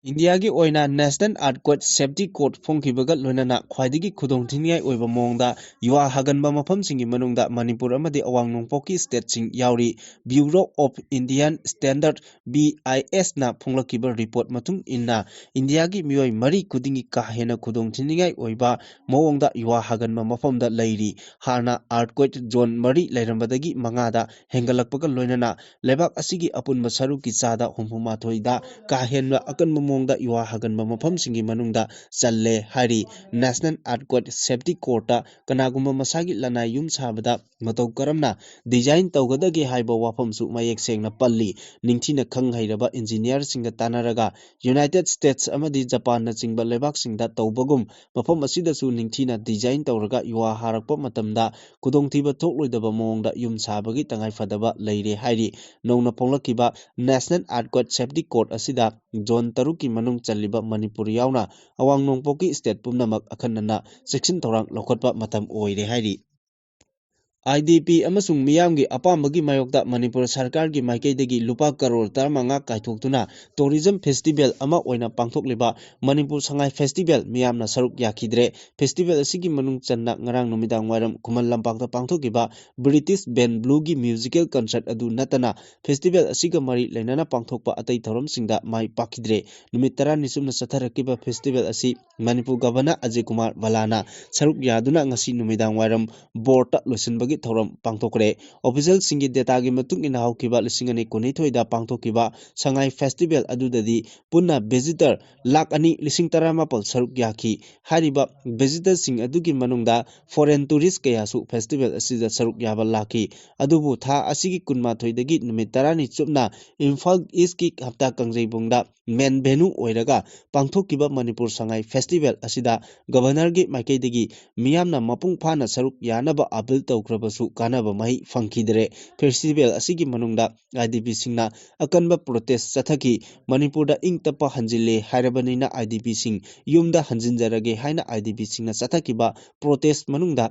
ꯏꯟꯗꯤꯌꯥꯒꯤ ꯑꯣꯏꯅ National Earthquake Safety Code ꯐꯣꯡꯈꯤꯕꯒ ꯂꯣꯏꯅꯅ ꯈ꯭ꯋꯥꯏꯗꯒꯤ ꯈꯨꯗꯣꯡꯊꯤꯅꯤꯡꯉꯥꯏ ꯑꯣꯏꯕ ꯃꯑꯣꯡꯗ ꯌꯨꯍꯥ ꯍꯥꯒꯟꯕ ꯃꯐꯝꯁꯤꯡꯒꯤ ꯃꯅꯨꯡꯗ ꯃꯅꯤꯄꯨꯔ ꯑꯃꯗꯤ ꯑꯋꯥꯡ ꯅꯣꯡꯄꯣꯛꯀꯤ stateꯁꯤꯡ ꯌꯥꯎꯔꯤ꯫ Bureau of Indian Standard, BISꯅ ꯐꯣꯡꯂꯛꯈꯤꯕ report ꯃꯇꯨꯡ ꯏꯟꯅ, ꯏꯟꯗꯤꯌꯥꯒꯤ ꯃꯤꯑꯣꯏ ꯃꯔꯤ ꯈꯨꯗꯤꯡꯒꯤ ꯀꯥ ꯍꯦꯟꯅ ꯈꯨꯗꯣꯡꯊꯤꯅꯤꯡꯉꯥꯏ ꯑꯣꯏꯕ ꯃꯑꯣꯡꯗ ꯌꯨꯍꯥ ꯍꯥꯒꯟꯕ ꯃꯐꯝꯗ ꯂꯩꯔꯤ꯫ ꯍꯥꯟꯅ earthquake zone ꯃꯔꯤ ꯂꯩꯔꯝꯕꯗꯒꯤ ꯃꯉꯥꯗ ꯍꯦꯟꯒꯠꯂꯛꯄꯒ ꯂꯣꯏꯅꯅ ꯂꯩꯕꯥꯛ ꯑꯁꯤꯒꯤ ꯑꯄꯨꯟꯕ ꯁꯔꯨꯛꯀꯤ ꯆꯥꯗ ꯍꯨꯝꯐꯨ ꯃꯥꯊꯣꯏꯗ ꯀꯥ ꯍꯦꯟꯕ ꯑꯀꯟꯕ ꯃꯑꯣꯡꯗ ꯌꯨꯍꯥ ꯍꯥꯒꯟꯕ ꯃꯐꯝꯁꯤꯡꯒꯤ ꯃꯅꯨꯡꯗ ꯆꯜꯂꯦ ꯍꯥꯏꯔꯤ꯫ National Earthquake Safety Codeꯇ ꯀꯅꯥꯒꯨꯝꯕ ꯃꯁꯥꯒꯤ ꯂꯅꯥꯏ ꯌꯨꯝ ꯁꯥꯕꯗ ꯃꯇꯧ ꯀꯔꯝꯅ design ꯇꯧꯒꯗꯒꯦ ꯍꯥꯏꯕ ꯋꯥꯐꯝꯁꯨ ꯃꯌꯦꯛ ꯁꯦꯡꯅ ꯄꯜꯂꯤ꯫ ꯅꯤꯡꯊꯤꯅ ꯈꯪ ꯍꯩꯔꯕ engineerꯁꯤꯡꯒ ꯇꯥꯟꯅꯔꯒ United States ꯑꯃꯗꯤ ꯖꯄꯥꯟꯅꯆꯤꯡꯕ ꯂꯩꯕꯥꯛꯁꯤꯡꯗ ꯇꯧꯕꯒꯨꯝ ꯃꯐꯝ ꯑꯁꯤꯗꯁꯨ ꯅꯤꯡꯊꯤꯅ design ꯇꯧꯔꯒ ꯌꯨꯍꯥ ꯍꯥꯔꯛꯄ ꯃꯇꯝꯗ ꯈꯨꯗꯣꯡꯊꯤꯕ ꯊꯣꯛꯂꯣꯏꯗꯕ ꯃꯑꯣꯡꯗ ꯌꯨꯝ ꯁꯥꯕꯒꯤ ꯇꯉꯥꯏꯐꯗꯕ ꯂꯩꯔꯦ ꯍꯥꯏꯔꯤ꯫ ꯅꯧꯅ ꯐꯣꯡꯂꯛꯈꯤꯕ National Earthquake Safety Code ꯑꯁꯤꯗ zone ꯇꯔꯨꯛꯀꯤ ꯃꯅꯨꯡ ꯆꯜꯂꯤꯕ ꯃꯅꯤꯄꯨꯔ ꯌꯥꯎꯅ ꯑꯋꯥꯡ ꯅꯣꯡꯄꯣꯛꯀꯤ state ꯄꯨꯝꯅꯃꯛ ꯑꯈꯟꯅꯅ ꯆꯦꯛꯁꯤꯟ ꯊꯧꯔꯥꯡ ꯂꯧꯈꯠꯄ ꯃꯇꯝ ꯑꯣꯏꯔꯦ ꯍꯥꯏꯔꯤ꯫ IDP ꯑꯃꯁꯨꯡ ꯃꯤꯌꯥꯝꯒꯤ ꯑꯄꯥꯝꯕꯒꯤ ꯃꯥꯌꯣꯛꯇ ꯃꯅꯤꯄꯨꯔ ꯁꯔꯀꯥꯔꯒꯤ ꯃꯥꯏꯀꯩꯗꯒꯤ ꯂꯨꯄꯥ ꯀꯔꯣꯔ ꯇꯔꯥꯃꯉꯥ ꯀꯥꯏꯊꯣꯛꯇꯨꯅ tourism festival ꯑꯃ ꯑꯣꯏꯅ ꯄꯥꯡꯊꯣꯛꯂꯤꯕ ꯃꯅꯤꯄꯨꯔ ꯁꯉꯥꯏ festival ꯃꯤꯌꯥꯝꯅ ꯁꯔꯨꯛ ꯌꯥꯈꯤꯗ꯭ꯔꯦ꯫ Festival ꯑꯁꯤꯒꯤ ꯃꯅꯨꯡ ꯆꯟꯅ ꯉꯔꯥꯡ ꯅꯨꯃꯤꯗꯥꯡ ꯋꯥꯏꯔꯝ ꯈꯨꯃꯟ ꯂꯝꯄꯥꯛꯇ ꯄꯥꯡꯊꯣꯛꯈꯤꯕ British Band Blueꯒꯤ musical concert ꯑꯗꯨ ꯅꯠꯇꯅ festival ꯑꯁꯤꯒ ꯃꯔꯤ ꯂꯩꯅꯅ ꯄꯥꯡꯊꯣꯛꯄ ꯑꯇꯩ ꯊꯧꯔꯝꯁꯤꯡꯗ ꯃꯥꯏ ꯄꯥꯛꯈꯤꯗ꯭ꯔꯦ꯫ ꯅꯨꯃꯤꯠ ꯇꯔꯥꯅꯤ ꯆꯨꯞꯅ ꯆꯠꯊꯔꯛꯈꯤꯕ festival ꯑꯁꯤ ꯃꯅꯤꯄꯨꯔ Governor ꯑꯖꯌ ꯀꯨꯃꯥꯔ ꯚꯜꯂꯥꯅ ꯁꯔꯨꯛ ꯌꯥꯗꯨꯅ ꯉꯁꯤ ꯅꯨꯃꯤꯗꯥꯡ ꯋꯥꯏꯔꯝ ꯕꯣꯔꯗ ꯂꯣꯏꯁꯤꯟꯕꯒꯤ ꯊꯧꯔꯝ ꯄꯥꯡꯊꯣꯛꯈ꯭ꯔꯦ꯫ Officialꯁꯤꯡꯒꯤ dataꯒꯤ ꯃꯇꯨꯡ ꯏꯟꯅ ꯍꯧꯈꯤꯕ ꯂꯤꯁꯤꯡ ꯑꯅꯤ ꯀꯨꯟꯅꯤꯊꯣꯏꯗ ꯄꯥꯡꯊꯣꯛꯈꯤꯕ ꯁꯉꯥꯏ festival ꯑꯗꯨꯗꯗꯤ ꯄꯨꯟꯅ visitor ꯂꯥꯈ ꯑꯅꯤ ꯂꯤꯁꯤꯡ ꯇꯔꯥꯃꯥꯄꯜ ꯁꯔꯨꯛ ꯌꯥꯈꯤ꯫ ꯍꯥꯏꯔꯤꯕ visitorꯁꯤꯡ ꯑꯗꯨꯒꯤ ꯃꯅꯨꯡꯗ foreign tourist ꯀꯌꯥꯁꯨ festival ꯑꯁꯤꯗ ꯁꯔꯨꯛ ꯌꯥꯕ ꯂꯥꯛꯈꯤ꯫ ꯑꯗꯨꯕꯨ ꯊꯥ ꯑꯁꯤꯒꯤ ꯀꯨꯟꯃꯥꯊꯣꯏꯗꯒꯤ ꯅꯨꯃꯤꯠ ꯇꯔꯥꯅꯤ ꯆꯨꯞꯅ ꯏꯝꯐꯥꯜ Eastꯀꯤ ꯍꯞꯇꯥ ꯀꯥꯡꯖꯩꯕꯨꯡꯗ main venue ꯑꯣꯏꯔꯒ ꯄꯥꯡꯊꯣꯛꯈꯤꯕ ꯃꯅꯤꯄꯨꯔ ꯁꯉꯥꯏ festival ꯑꯁꯤꯗ Governorꯒꯤ ꯃꯥꯏꯀꯩꯗꯒꯤ ꯃꯤꯌꯥꯝꯅ ꯃꯄꯨꯡ ꯐꯥꯅ ꯁꯔꯨꯛ ꯌꯥꯅꯕ appeal ꯇꯧꯈ꯭ꯔꯕꯁꯨ ꯀꯥꯟꯅꯕ ꯃꯍꯩ ꯐꯪꯈꯤꯗ꯭ꯔꯦ꯫ Festival ꯑꯁꯤꯒꯤ ꯃꯅꯨꯡꯗ IDPꯁꯤꯡꯅ ꯑꯀꯟꯕ protest ꯆꯠꯊꯈꯤ꯫ ꯃꯅꯤꯄꯨꯔꯗ ꯏꯪ ꯇꯞꯄ ꯍꯟꯖꯤꯜꯂꯦ ꯍꯥꯏꯔꯕꯅꯤꯅ IDPꯁꯤꯡ ꯌꯨꯝꯗ ꯍꯟꯖꯤꯟꯖꯔꯒꯦ ꯍꯥꯏꯅ IDPꯁꯤꯡꯅ ꯆꯠꯊꯈꯤꯕ protest ꯃꯅꯨꯡꯗ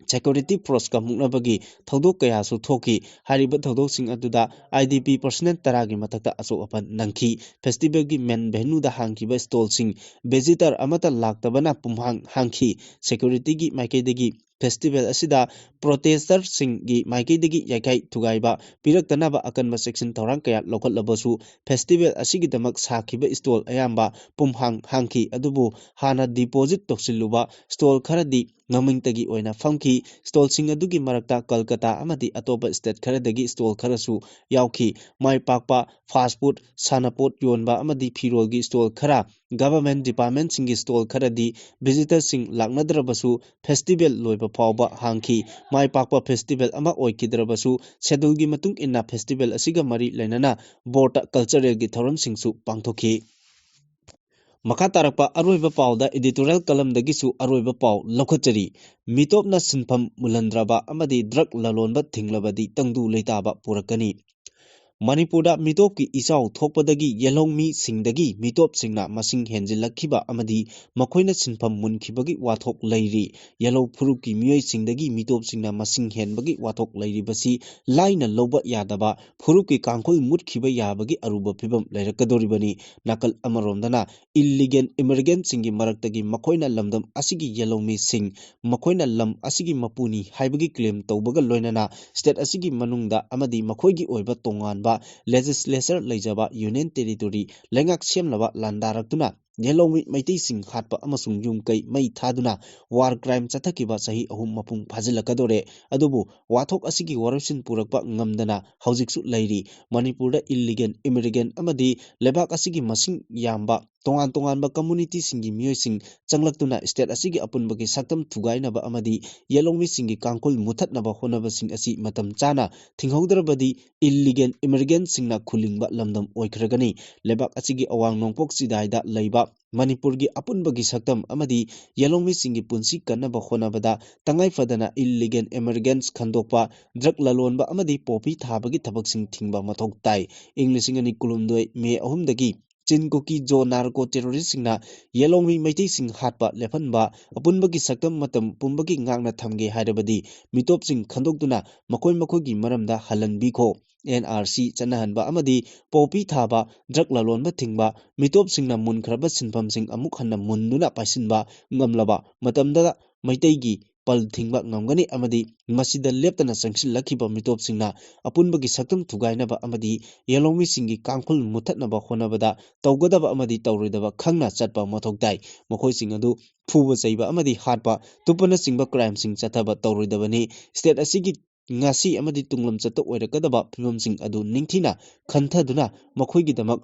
security forceꯀ ꯃꯨꯛꯅꯕꯒꯤ ꯊꯧꯗꯣꯛ ꯀꯌꯥꯁꯨ ꯊꯣꯛꯈꯤ꯫ ꯍꯥꯏꯔꯤꯕ ꯊꯧꯗꯣꯛꯁꯤꯡ ꯑꯗꯨꯗ I D P personnel ꯇꯔꯥꯒꯤ ꯃꯊꯛꯇ ꯑꯁꯣꯛ ꯑꯄꯟ ꯅꯪꯈꯤ꯫ Festivalꯒꯤ main venueꯗ ꯍꯥꯡꯈꯤꯕ stallꯁꯤꯡ visitor ꯑꯃꯠꯇ ꯂꯥꯛꯇꯕꯅ ꯄꯨꯝꯍꯥꯡ ꯍꯥꯡꯈꯤ꯫ Securityꯒꯤ ꯃꯥꯏꯀꯩꯗꯒꯤ festival ꯑꯁꯤꯗ protesterꯁꯤꯡꯒꯤ ꯃꯥꯏꯀꯩꯗꯒꯤ ꯌꯥꯏꯀꯥꯏ ꯊꯨꯒꯥꯏꯕ ꯄꯤꯔꯛꯇꯅꯕ ꯑꯀꯟꯕ ꯆꯦꯛꯁꯤꯟ ꯊꯧꯔꯥꯡ ꯀꯌꯥ ꯂꯧꯈꯠꯂꯕꯁꯨ, festival ꯑꯁꯤꯒꯤꯗꯃꯛ ꯁꯥꯈꯤꯕ stall ꯑꯌꯥꯝꯕ ꯄꯨꯝꯍꯥꯡ ꯍꯥꯡꯈꯤ꯫ ꯑꯗꯨꯕꯨ ꯍꯥꯟꯅ deposit ꯇꯧꯁꯤꯜꯂꯨꯕ stall ꯈꯔꯗꯤ ꯉꯥꯃꯤꯡꯇꯒꯤ ꯑꯣꯏꯅ ꯐꯝꯈꯤ꯫ Stallꯁꯤꯡ ꯑꯗꯨꯒꯤ ꯃꯔꯛꯇ ꯀꯜꯀꯇꯥ ꯑꯃꯗꯤ ꯑꯇꯣꯞꯄ state ꯈꯔꯗꯒꯤ stall ꯈꯔꯁꯨ ꯌꯥꯎꯈꯤ꯫ ꯃꯥꯏ ꯄꯥꯛꯄ fast food, ꯁꯥꯟꯅꯄꯣꯠ ꯌꯣꯟꯕ ꯑꯃꯗꯤ ꯐꯤꯔꯣꯜꯒꯤ stall ꯈꯔ, government departmentꯁꯤꯡꯒꯤ stall ꯈꯔꯗꯤ visitorꯁꯤꯡ ꯂꯥꯛꯅꯗ꯭ꯔꯕꯁꯨ festival ꯂꯣꯏꯕ ꯐꯥꯎꯕ ꯍꯥꯡꯈꯤ꯫ ꯃꯥꯏ ꯄꯥꯛꯄ festival ꯑꯃ ꯑꯣꯏꯈꯤꯗ꯭ꯔꯕꯁꯨ, scheduleꯒꯤ ꯃꯇꯨꯡ ꯏꯟꯅ festival ꯑꯁꯤꯒ ꯃꯔꯤ ꯂꯩꯅꯅ ꯕꯣꯔꯗ culturalꯒꯤ ꯊꯧꯔꯝꯁꯤꯡꯁꯨ ꯄꯥꯡꯊꯣꯛꯈꯤ꯫ ꯃꯈꯥ ꯇꯥꯔꯛꯄ ꯑꯔꯣꯏꯕ ꯄꯥꯎꯗ editorial columnꯗꯒꯤꯁꯨ ꯑꯔꯣꯏꯕ ꯄꯥꯎ ꯂꯧꯈꯠꯆꯔꯤ꯫ ꯃꯤꯇꯣꯞꯅ ꯁꯤꯟꯐꯝ ꯃꯨꯜꯍꯟꯗ꯭ꯔꯕ ꯑꯃꯗꯤ drug ꯂꯂꯣꯟꯕ ꯊꯤꯡꯂꯕꯗꯤ ꯇꯪꯗꯨ ꯂꯩꯇꯥꯕ ꯄꯨꯔꯛꯀꯅꯤ꯫ ꯃꯅꯤꯄꯨꯔꯗ ꯃꯤꯇꯣꯞꯀꯤ ꯏꯆꯥꯎ ꯊꯣꯛꯄꯗꯒꯤ ꯌꯦꯜꯍꯧꯃꯤꯁꯤꯡꯗꯒꯤ ꯃꯤꯇꯣꯞꯁꯤꯡꯅ ꯃꯁꯤꯡ ꯍꯦꯟꯖꯤꯜꯂꯛꯈꯤꯕ ꯑꯃꯗꯤ ꯃꯈꯣꯏꯅ ꯁꯤꯟꯐꯝ ꯃꯨꯟꯈꯤꯕꯒꯤ ꯋꯥꯊꯣꯛ ꯂꯩꯔꯤ꯫ ꯌꯦꯜꯍꯧ ꯐꯨꯔꯨꯞꯀꯤ ꯃꯤꯑꯣꯏꯁꯤꯡꯗꯒꯤ ꯃꯤꯇꯣꯞꯁꯤꯡꯅ ꯃꯁꯤꯡ ꯍꯦꯟꯕꯒꯤ ꯋꯥꯊꯣꯛ ꯂꯩꯔꯤꯕꯁꯤ ꯂꯥꯏꯅ ꯂꯧꯕ ꯌꯥꯗꯕ ꯐꯨꯔꯨꯞꯀꯤ ꯀꯥꯡꯈꯨꯜ ꯃꯨꯠꯈꯤꯕ ꯌꯥꯕꯒꯤ ꯑꯔꯨꯕ ꯐꯤꯕꯝ ꯂꯩꯔꯛꯀꯗꯧꯔꯤꯕꯅꯤ꯫ ꯅꯥꯀꯜ ꯑꯃꯔꯣꯝꯗꯅ illegal immigrantꯁꯤꯡꯒꯤ ꯃꯔꯛꯇꯒꯤ ꯃꯈꯣꯏꯅ ꯂꯝꯗꯝ ꯑꯁꯤꯒꯤ ꯌꯦꯜꯍꯧꯃꯤꯁꯤꯡ, ꯃꯈꯣꯏꯅ ꯂꯝ ꯑꯁꯤꯒꯤ ꯃꯄꯨꯅꯤ ꯍꯥꯏꯕꯒꯤ claim ꯇꯧꯕꯒ ꯂꯣꯏꯅꯅ state ꯑꯁꯤꯒꯤ ꯃꯅꯨꯡꯗ ꯑꯃꯗꯤ ꯃꯈꯣꯏꯒꯤ ꯑꯣꯏꯕ ꯇꯣꯉꯥꯟꯕ legislature ꯂꯩꯖꯕ union territory ꯂꯩꯉꯥꯛ ꯁꯦꯝꯅꯕ ꯂꯥꯟꯗꯥꯔꯛꯇꯨꯅ ꯌꯦꯜꯍꯧꯃꯤ ꯃꯩꯇꯩꯁꯤꯡ ꯍꯥꯠꯄ ꯑꯃꯁꯨꯡ ꯌꯨꯝ ꯀꯩ ꯃꯩ ꯊꯥꯗꯨꯅ war crime ꯆꯠꯊꯈꯤꯕ ꯆꯍꯤ ꯑꯍꯨꯝ ꯃꯄꯨꯡ ꯐꯥꯖꯤꯜꯂꯛꯀꯗꯧꯔꯦ꯫ ꯑꯗꯨꯕꯨ ꯋꯥꯊꯣꯛ ꯑꯁꯤꯒꯤ ꯋꯥꯔꯣꯏꯁꯤꯟ ꯄꯨꯔꯛꯄ ꯉꯝꯗꯅ ꯍꯧꯖꯤꯛꯁꯨ ꯂꯩꯔꯤ꯫ ꯃꯅꯤꯄꯨꯔꯗ illegal immigrant ꯑꯃꯗꯤ ꯂꯩꯕꯥꯛ ꯑꯁꯤꯒꯤ ꯃꯁꯤꯡ ꯌꯥꯝꯕ ꯇꯣꯉꯥꯟ ꯇꯣꯉꯥꯟꯕ communityꯁꯤꯡꯒꯤ ꯃꯤꯑꯣꯏꯁꯤꯡ ꯆꯪꯂꯛꯇꯨꯅ state ꯑꯁꯤꯒꯤ ꯑꯄꯨꯟꯕꯒꯤ ꯁꯛꯇꯝ ꯊꯨꯒꯥꯏꯅꯕ ꯑꯃꯗꯤ ꯌꯦꯜꯍꯧꯃꯤꯁꯤꯡꯒꯤ ꯀꯥꯡꯈꯨꯜ ꯃꯨꯊꯠꯅꯕ ꯍꯣꯠꯅꯕꯁꯤꯡ ꯑꯁꯤ ꯃꯇꯝ ꯆꯥꯅ ꯊꯤꯡꯍꯧꯗ꯭ꯔꯕꯗꯤ illegal immigrantꯁꯤꯡꯅ ꯈꯨꯂꯤꯡꯕ ꯂꯝꯗꯝ ꯑꯣꯏꯈ꯭ꯔꯒꯅꯤ꯫ ꯂꯩꯕꯥꯛ ꯑꯁꯤꯒꯤ ꯑꯋꯥꯡ ꯅꯣꯡꯄꯣꯛ ꯆꯤꯗꯥꯏꯗ ꯂꯩꯕ ꯃꯅꯤꯄꯨꯔꯒꯤ ꯑꯄꯨꯟꯕꯒꯤ ꯁꯛꯇꯝ ꯑꯃꯗꯤ ꯌꯦꯜꯍꯧꯃꯤꯁꯤꯡꯒꯤ ꯄꯨꯟꯁꯤ ꯀꯟꯅꯕ ꯍꯣꯠꯅꯕꯗ ꯇꯉꯥꯏ ꯐꯗꯅ illegal immigrants ꯈꯟꯗꯣꯛꯄ, drug ꯂꯂꯣꯟꯕ ꯑꯃꯗꯤ poppy ꯊꯥꯕꯒꯤ ꯊꯕꯛꯁꯤꯡ ꯊꯤꯡꯕ ꯃꯊꯧ ꯇꯥꯏ꯫ ꯏꯪ ꯂꯤꯁꯤꯡ ꯑꯅꯤ ꯀꯨꯟꯍꯨꯝꯗꯣꯏ May ꯑꯍꯨꯝꯗꯒꯤ ꯆꯤꯟ ꯀꯨꯀꯤ ꯖꯣ ꯅꯥꯔꯀꯣ ꯇꯦꯔꯣꯔꯤꯁꯁꯤꯡꯅ ꯌꯦꯂꯣꯡꯃꯤ ꯃꯩꯇꯩꯁꯤꯡ ꯍꯥꯠꯄ ꯂꯦꯞꯍꯟꯕ, ꯑꯄꯨꯟꯕꯒꯤ ꯁꯛꯇꯝ ꯃꯇꯝ ꯄꯨꯝꯕꯒꯤ ꯉꯥꯛꯅ ꯊꯝꯒꯦ ꯍꯥꯏꯔꯕꯗꯤ ꯃꯤꯇꯣꯞꯁꯤꯡ ꯈꯟꯗꯣꯛꯇꯨꯅ ꯃꯈꯣꯏ ꯃꯈꯣꯏꯒꯤ ꯃꯔꯝꯗ ꯍꯜꯍꯟꯕꯤꯈꯣ꯫ ꯑꯦꯟ ꯑꯥꯔ ꯁꯤ ꯆꯠꯅꯍꯟꯕ ꯑꯃꯗꯤ ꯄꯣꯄꯤ ꯊꯥꯕ, ꯗ꯭ꯔꯒ ꯂꯂꯣꯟꯕ ꯊꯤꯡꯕ, ꯃꯤꯇꯣꯞꯁꯤꯡꯅ ꯃꯨꯟꯈ꯭ꯔꯕ ꯁꯤꯟꯐꯝꯁꯤꯡ ꯑꯃꯨꯛ ꯍꯟꯅ ꯃꯨꯟꯗꯨꯅ ꯄꯥꯏꯁꯤꯟꯕ ꯉꯝꯂꯕ ꯃꯇꯝꯗ ꯃꯩꯇꯩꯒꯤ ꯄꯜ ꯊꯤꯡꯕ ꯉꯝꯒꯅꯤ ꯑꯃꯗꯤ ꯃꯁꯤꯗ ꯂꯦꯞꯇꯅ ꯆꯪꯁꯤꯜꯂꯛꯈꯤꯕ ꯃꯤꯇꯣꯞꯁꯤꯡꯅ ꯑꯄꯨꯟꯕꯒꯤ ꯁꯛꯇꯝ ꯊꯨꯒꯥꯏꯅꯕ ꯑꯃꯗꯤ ꯌꯦꯂꯣꯡꯃꯤꯁꯤꯡꯒꯤ ꯀꯥꯡꯈꯨꯜ ꯃꯨꯊꯠꯅꯕ ꯍꯣꯠꯅꯕꯗ ꯇꯧꯒꯗꯕ ꯑꯃꯗꯤ ꯇꯧꯔꯣꯏꯗꯕ ꯈꯪꯅ ꯆꯠꯄ ꯃꯊꯧ ꯇꯥꯏ꯫ ꯃꯈꯣꯏꯁꯤꯡ ꯑꯗꯨ ꯐꯨꯕ ꯆꯩꯕ ꯑꯃꯗꯤ ꯍꯥꯠꯄ, ꯇꯨꯞꯄꯅꯆꯤꯡꯕ ꯀ꯭ꯔꯥꯏꯝꯁꯤꯡ ꯆꯠꯊꯕ ꯇꯧꯔꯣꯏꯗꯕꯅꯤ꯫ ꯁ꯭ꯇꯦꯠ ꯑꯁꯤꯒꯤ ꯉꯁꯤ ꯑꯃꯗꯤ ꯇꯨꯡꯂꯝꯆꯠꯇ ꯑꯣꯏꯔꯛꯀꯗꯕ ꯐꯤꯕꯝꯁꯤꯡ ꯑꯗꯨ ꯅꯤꯡꯊꯤꯅ ꯈꯟꯊꯗꯨꯅ ꯃꯈꯣꯏꯒꯤꯗꯃꯛ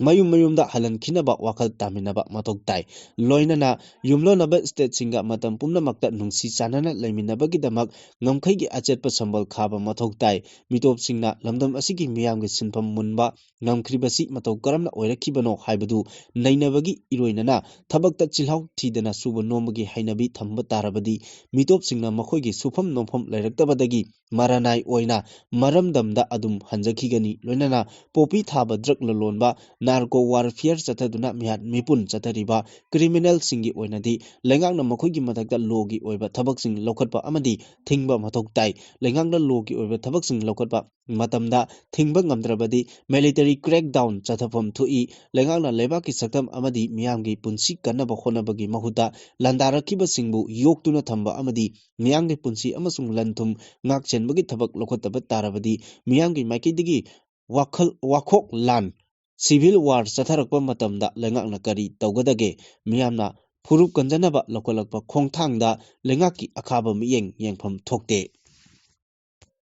ꯃꯌꯨꯝ ꯃꯌꯨꯝꯗ ꯍꯜꯍꯟꯈꯤꯅꯕ ꯋꯥꯈꯜ ꯇꯥꯃꯤꯟꯅꯕ ꯃꯊꯧ ꯇꯥꯏ꯫ ꯂꯣꯏꯅꯅ ꯌꯨꯝꯂꯣꯟꯅꯕ ꯁ꯭ꯇꯦꯠꯁꯤꯡꯒ ꯃꯇꯝ ꯄꯨꯝꯅꯃꯛꯇ ꯅꯨꯡꯁꯤ ꯆꯥꯟꯅꯅ ꯂꯩꯃꯤꯟꯅꯕꯒꯤꯗꯃꯛ ꯉꯝꯈꯩꯒꯤ ꯑꯆꯦꯠꯄ ꯁꯝꯕꯜ ꯈꯥꯕ ꯃꯊꯧ ꯇꯥꯏ꯫ ꯃꯤꯇꯣꯞꯁꯤꯡꯅ ꯂꯝꯗꯝ ꯑꯁꯤꯒꯤ ꯃꯤꯌꯥꯝꯒꯤ ꯁꯤꯟꯐꯝ ꯃꯨꯟꯕ ꯉꯝꯈ꯭ꯔꯤꯕꯁꯤ ꯃꯇꯧ ꯀꯔꯝꯅ ꯑꯣꯏꯔꯛꯈꯤꯕꯅꯣ ꯍꯥꯏꯕꯗꯨ ꯅꯩꯅꯕꯒꯤ ꯏꯔꯣꯏꯅꯅ ꯊꯕꯛꯇ ꯆꯤꯜꯍꯥꯎ ꯊꯤꯗꯅ ꯁꯨꯕ ꯅꯣꯝꯕꯒꯤ ꯍꯩꯅꯕꯤ ꯊꯝꯕ ꯇꯥꯔꯕꯗꯤ ꯃꯤꯇꯣꯞꯁꯤꯡꯅ ꯃꯈꯣꯏꯒꯤ ꯁꯨꯐꯝ ꯅꯣꯝꯐꯝ ꯂꯩꯔꯛꯇꯕꯗꯒꯤ ꯃꯔꯥꯅꯥꯏ ꯑꯣꯏꯅ ꯃꯔꯝꯗꯝꯗ ꯑꯗꯨꯝ ꯍꯟꯖꯈꯤꯒꯅꯤ꯫ ꯂꯣꯏꯅꯅ ꯄꯣꯄꯤ ꯊꯥꯕ, ꯗ꯭ꯔꯒ ꯂꯂꯣꯟꯕ, ꯅꯥꯔꯀꯣ ꯋꯥꯔꯐꯤꯌꯔ ꯆꯠꯊꯗꯨꯅ ꯃꯤꯍꯥꯠ ꯃꯤꯄꯨꯟ ꯆꯠꯊꯔꯤꯕ ꯀ꯭ꯔꯤꯃꯤꯅꯦꯜꯁꯤꯡꯒꯤ ꯑꯣꯏꯅꯗꯤ ꯂꯩꯉꯥꯛꯅ ꯃꯈꯣꯏꯒꯤ ꯃꯊꯛꯇ ꯂꯣꯒꯤ ꯑꯣꯏꯕ ꯊꯕꯛꯁꯤꯡ ꯂꯧꯈꯠꯄ ꯑꯃꯗꯤ ꯊꯤꯡꯕ ꯃꯊꯧ ꯇꯥꯏ꯫ ꯂꯩꯉꯥꯛꯅ ꯂꯣꯒꯤ ꯑꯣꯏꯕ ꯊꯕꯛꯁꯤꯡ ꯂꯧꯈꯠꯄ ꯃꯇꯝꯗ ꯊꯤꯡꯕ ꯉꯝꯗ꯭ꯔꯕꯗꯤ ꯃꯤꯂꯤꯇꯔꯤ ꯀ꯭ꯔꯦꯛꯗꯥꯎꯟ ꯆꯠꯊꯐꯝ ꯊꯣꯛꯏ꯫ ꯂꯩꯉꯥꯛꯅ ꯂꯩꯕꯥꯛꯀꯤ ꯁꯛꯇꯝ ꯑꯃꯗꯤ ꯃꯤꯌꯥꯝꯒꯤ ꯄꯨꯟꯁꯤ ꯀꯟꯅꯕ ꯍꯣꯠꯅꯕꯒꯤ ꯃꯍꯨꯠꯇ ꯂꯥꯟꯗꯥꯔꯛꯈꯤꯕꯁꯤꯡꯕꯨ ꯌꯣꯛꯇꯨꯅ ꯊꯝꯕ ꯑꯃꯗꯤ ꯃꯤꯌꯥꯝꯒꯤ ꯄꯨꯟꯁꯤ ꯑꯃꯁꯨꯡ ꯂꯟ ꯊꯨꯝ ꯉꯥꯛ ꯁꯦꯟꯕꯒꯤ ꯊꯕꯛ ꯂꯧꯈꯠꯇꯕ ꯇꯥꯔꯕꯗꯤ ꯃꯤꯌꯥꯝꯒꯤ ꯃꯥꯏꯀꯩꯗꯒꯤ ꯋꯥꯈꯜ, ꯋꯥꯈꯣꯛ ꯂꯥꯟ, ꯁꯤꯚꯤꯜ ꯋꯥꯔ ꯆꯠꯊꯔꯛꯄ ꯃꯇꯝꯗ ꯂꯩꯉꯥꯛꯅ ꯀꯔꯤ ꯇꯧꯒꯗꯒꯦ? ꯃꯤꯌꯥꯝꯅ ꯐꯨꯔꯨꯞ ꯀꯟꯖꯅꯕ ꯂꯧꯈꯠꯂꯛꯄ ꯈꯣꯡꯊꯥꯡꯗ ꯂꯩꯉꯥꯛꯀꯤ ꯑꯈꯥꯕ ꯃꯤꯠꯌꯦꯡ ꯌꯦꯡꯐꯝ ꯊꯣꯛꯇꯦ꯫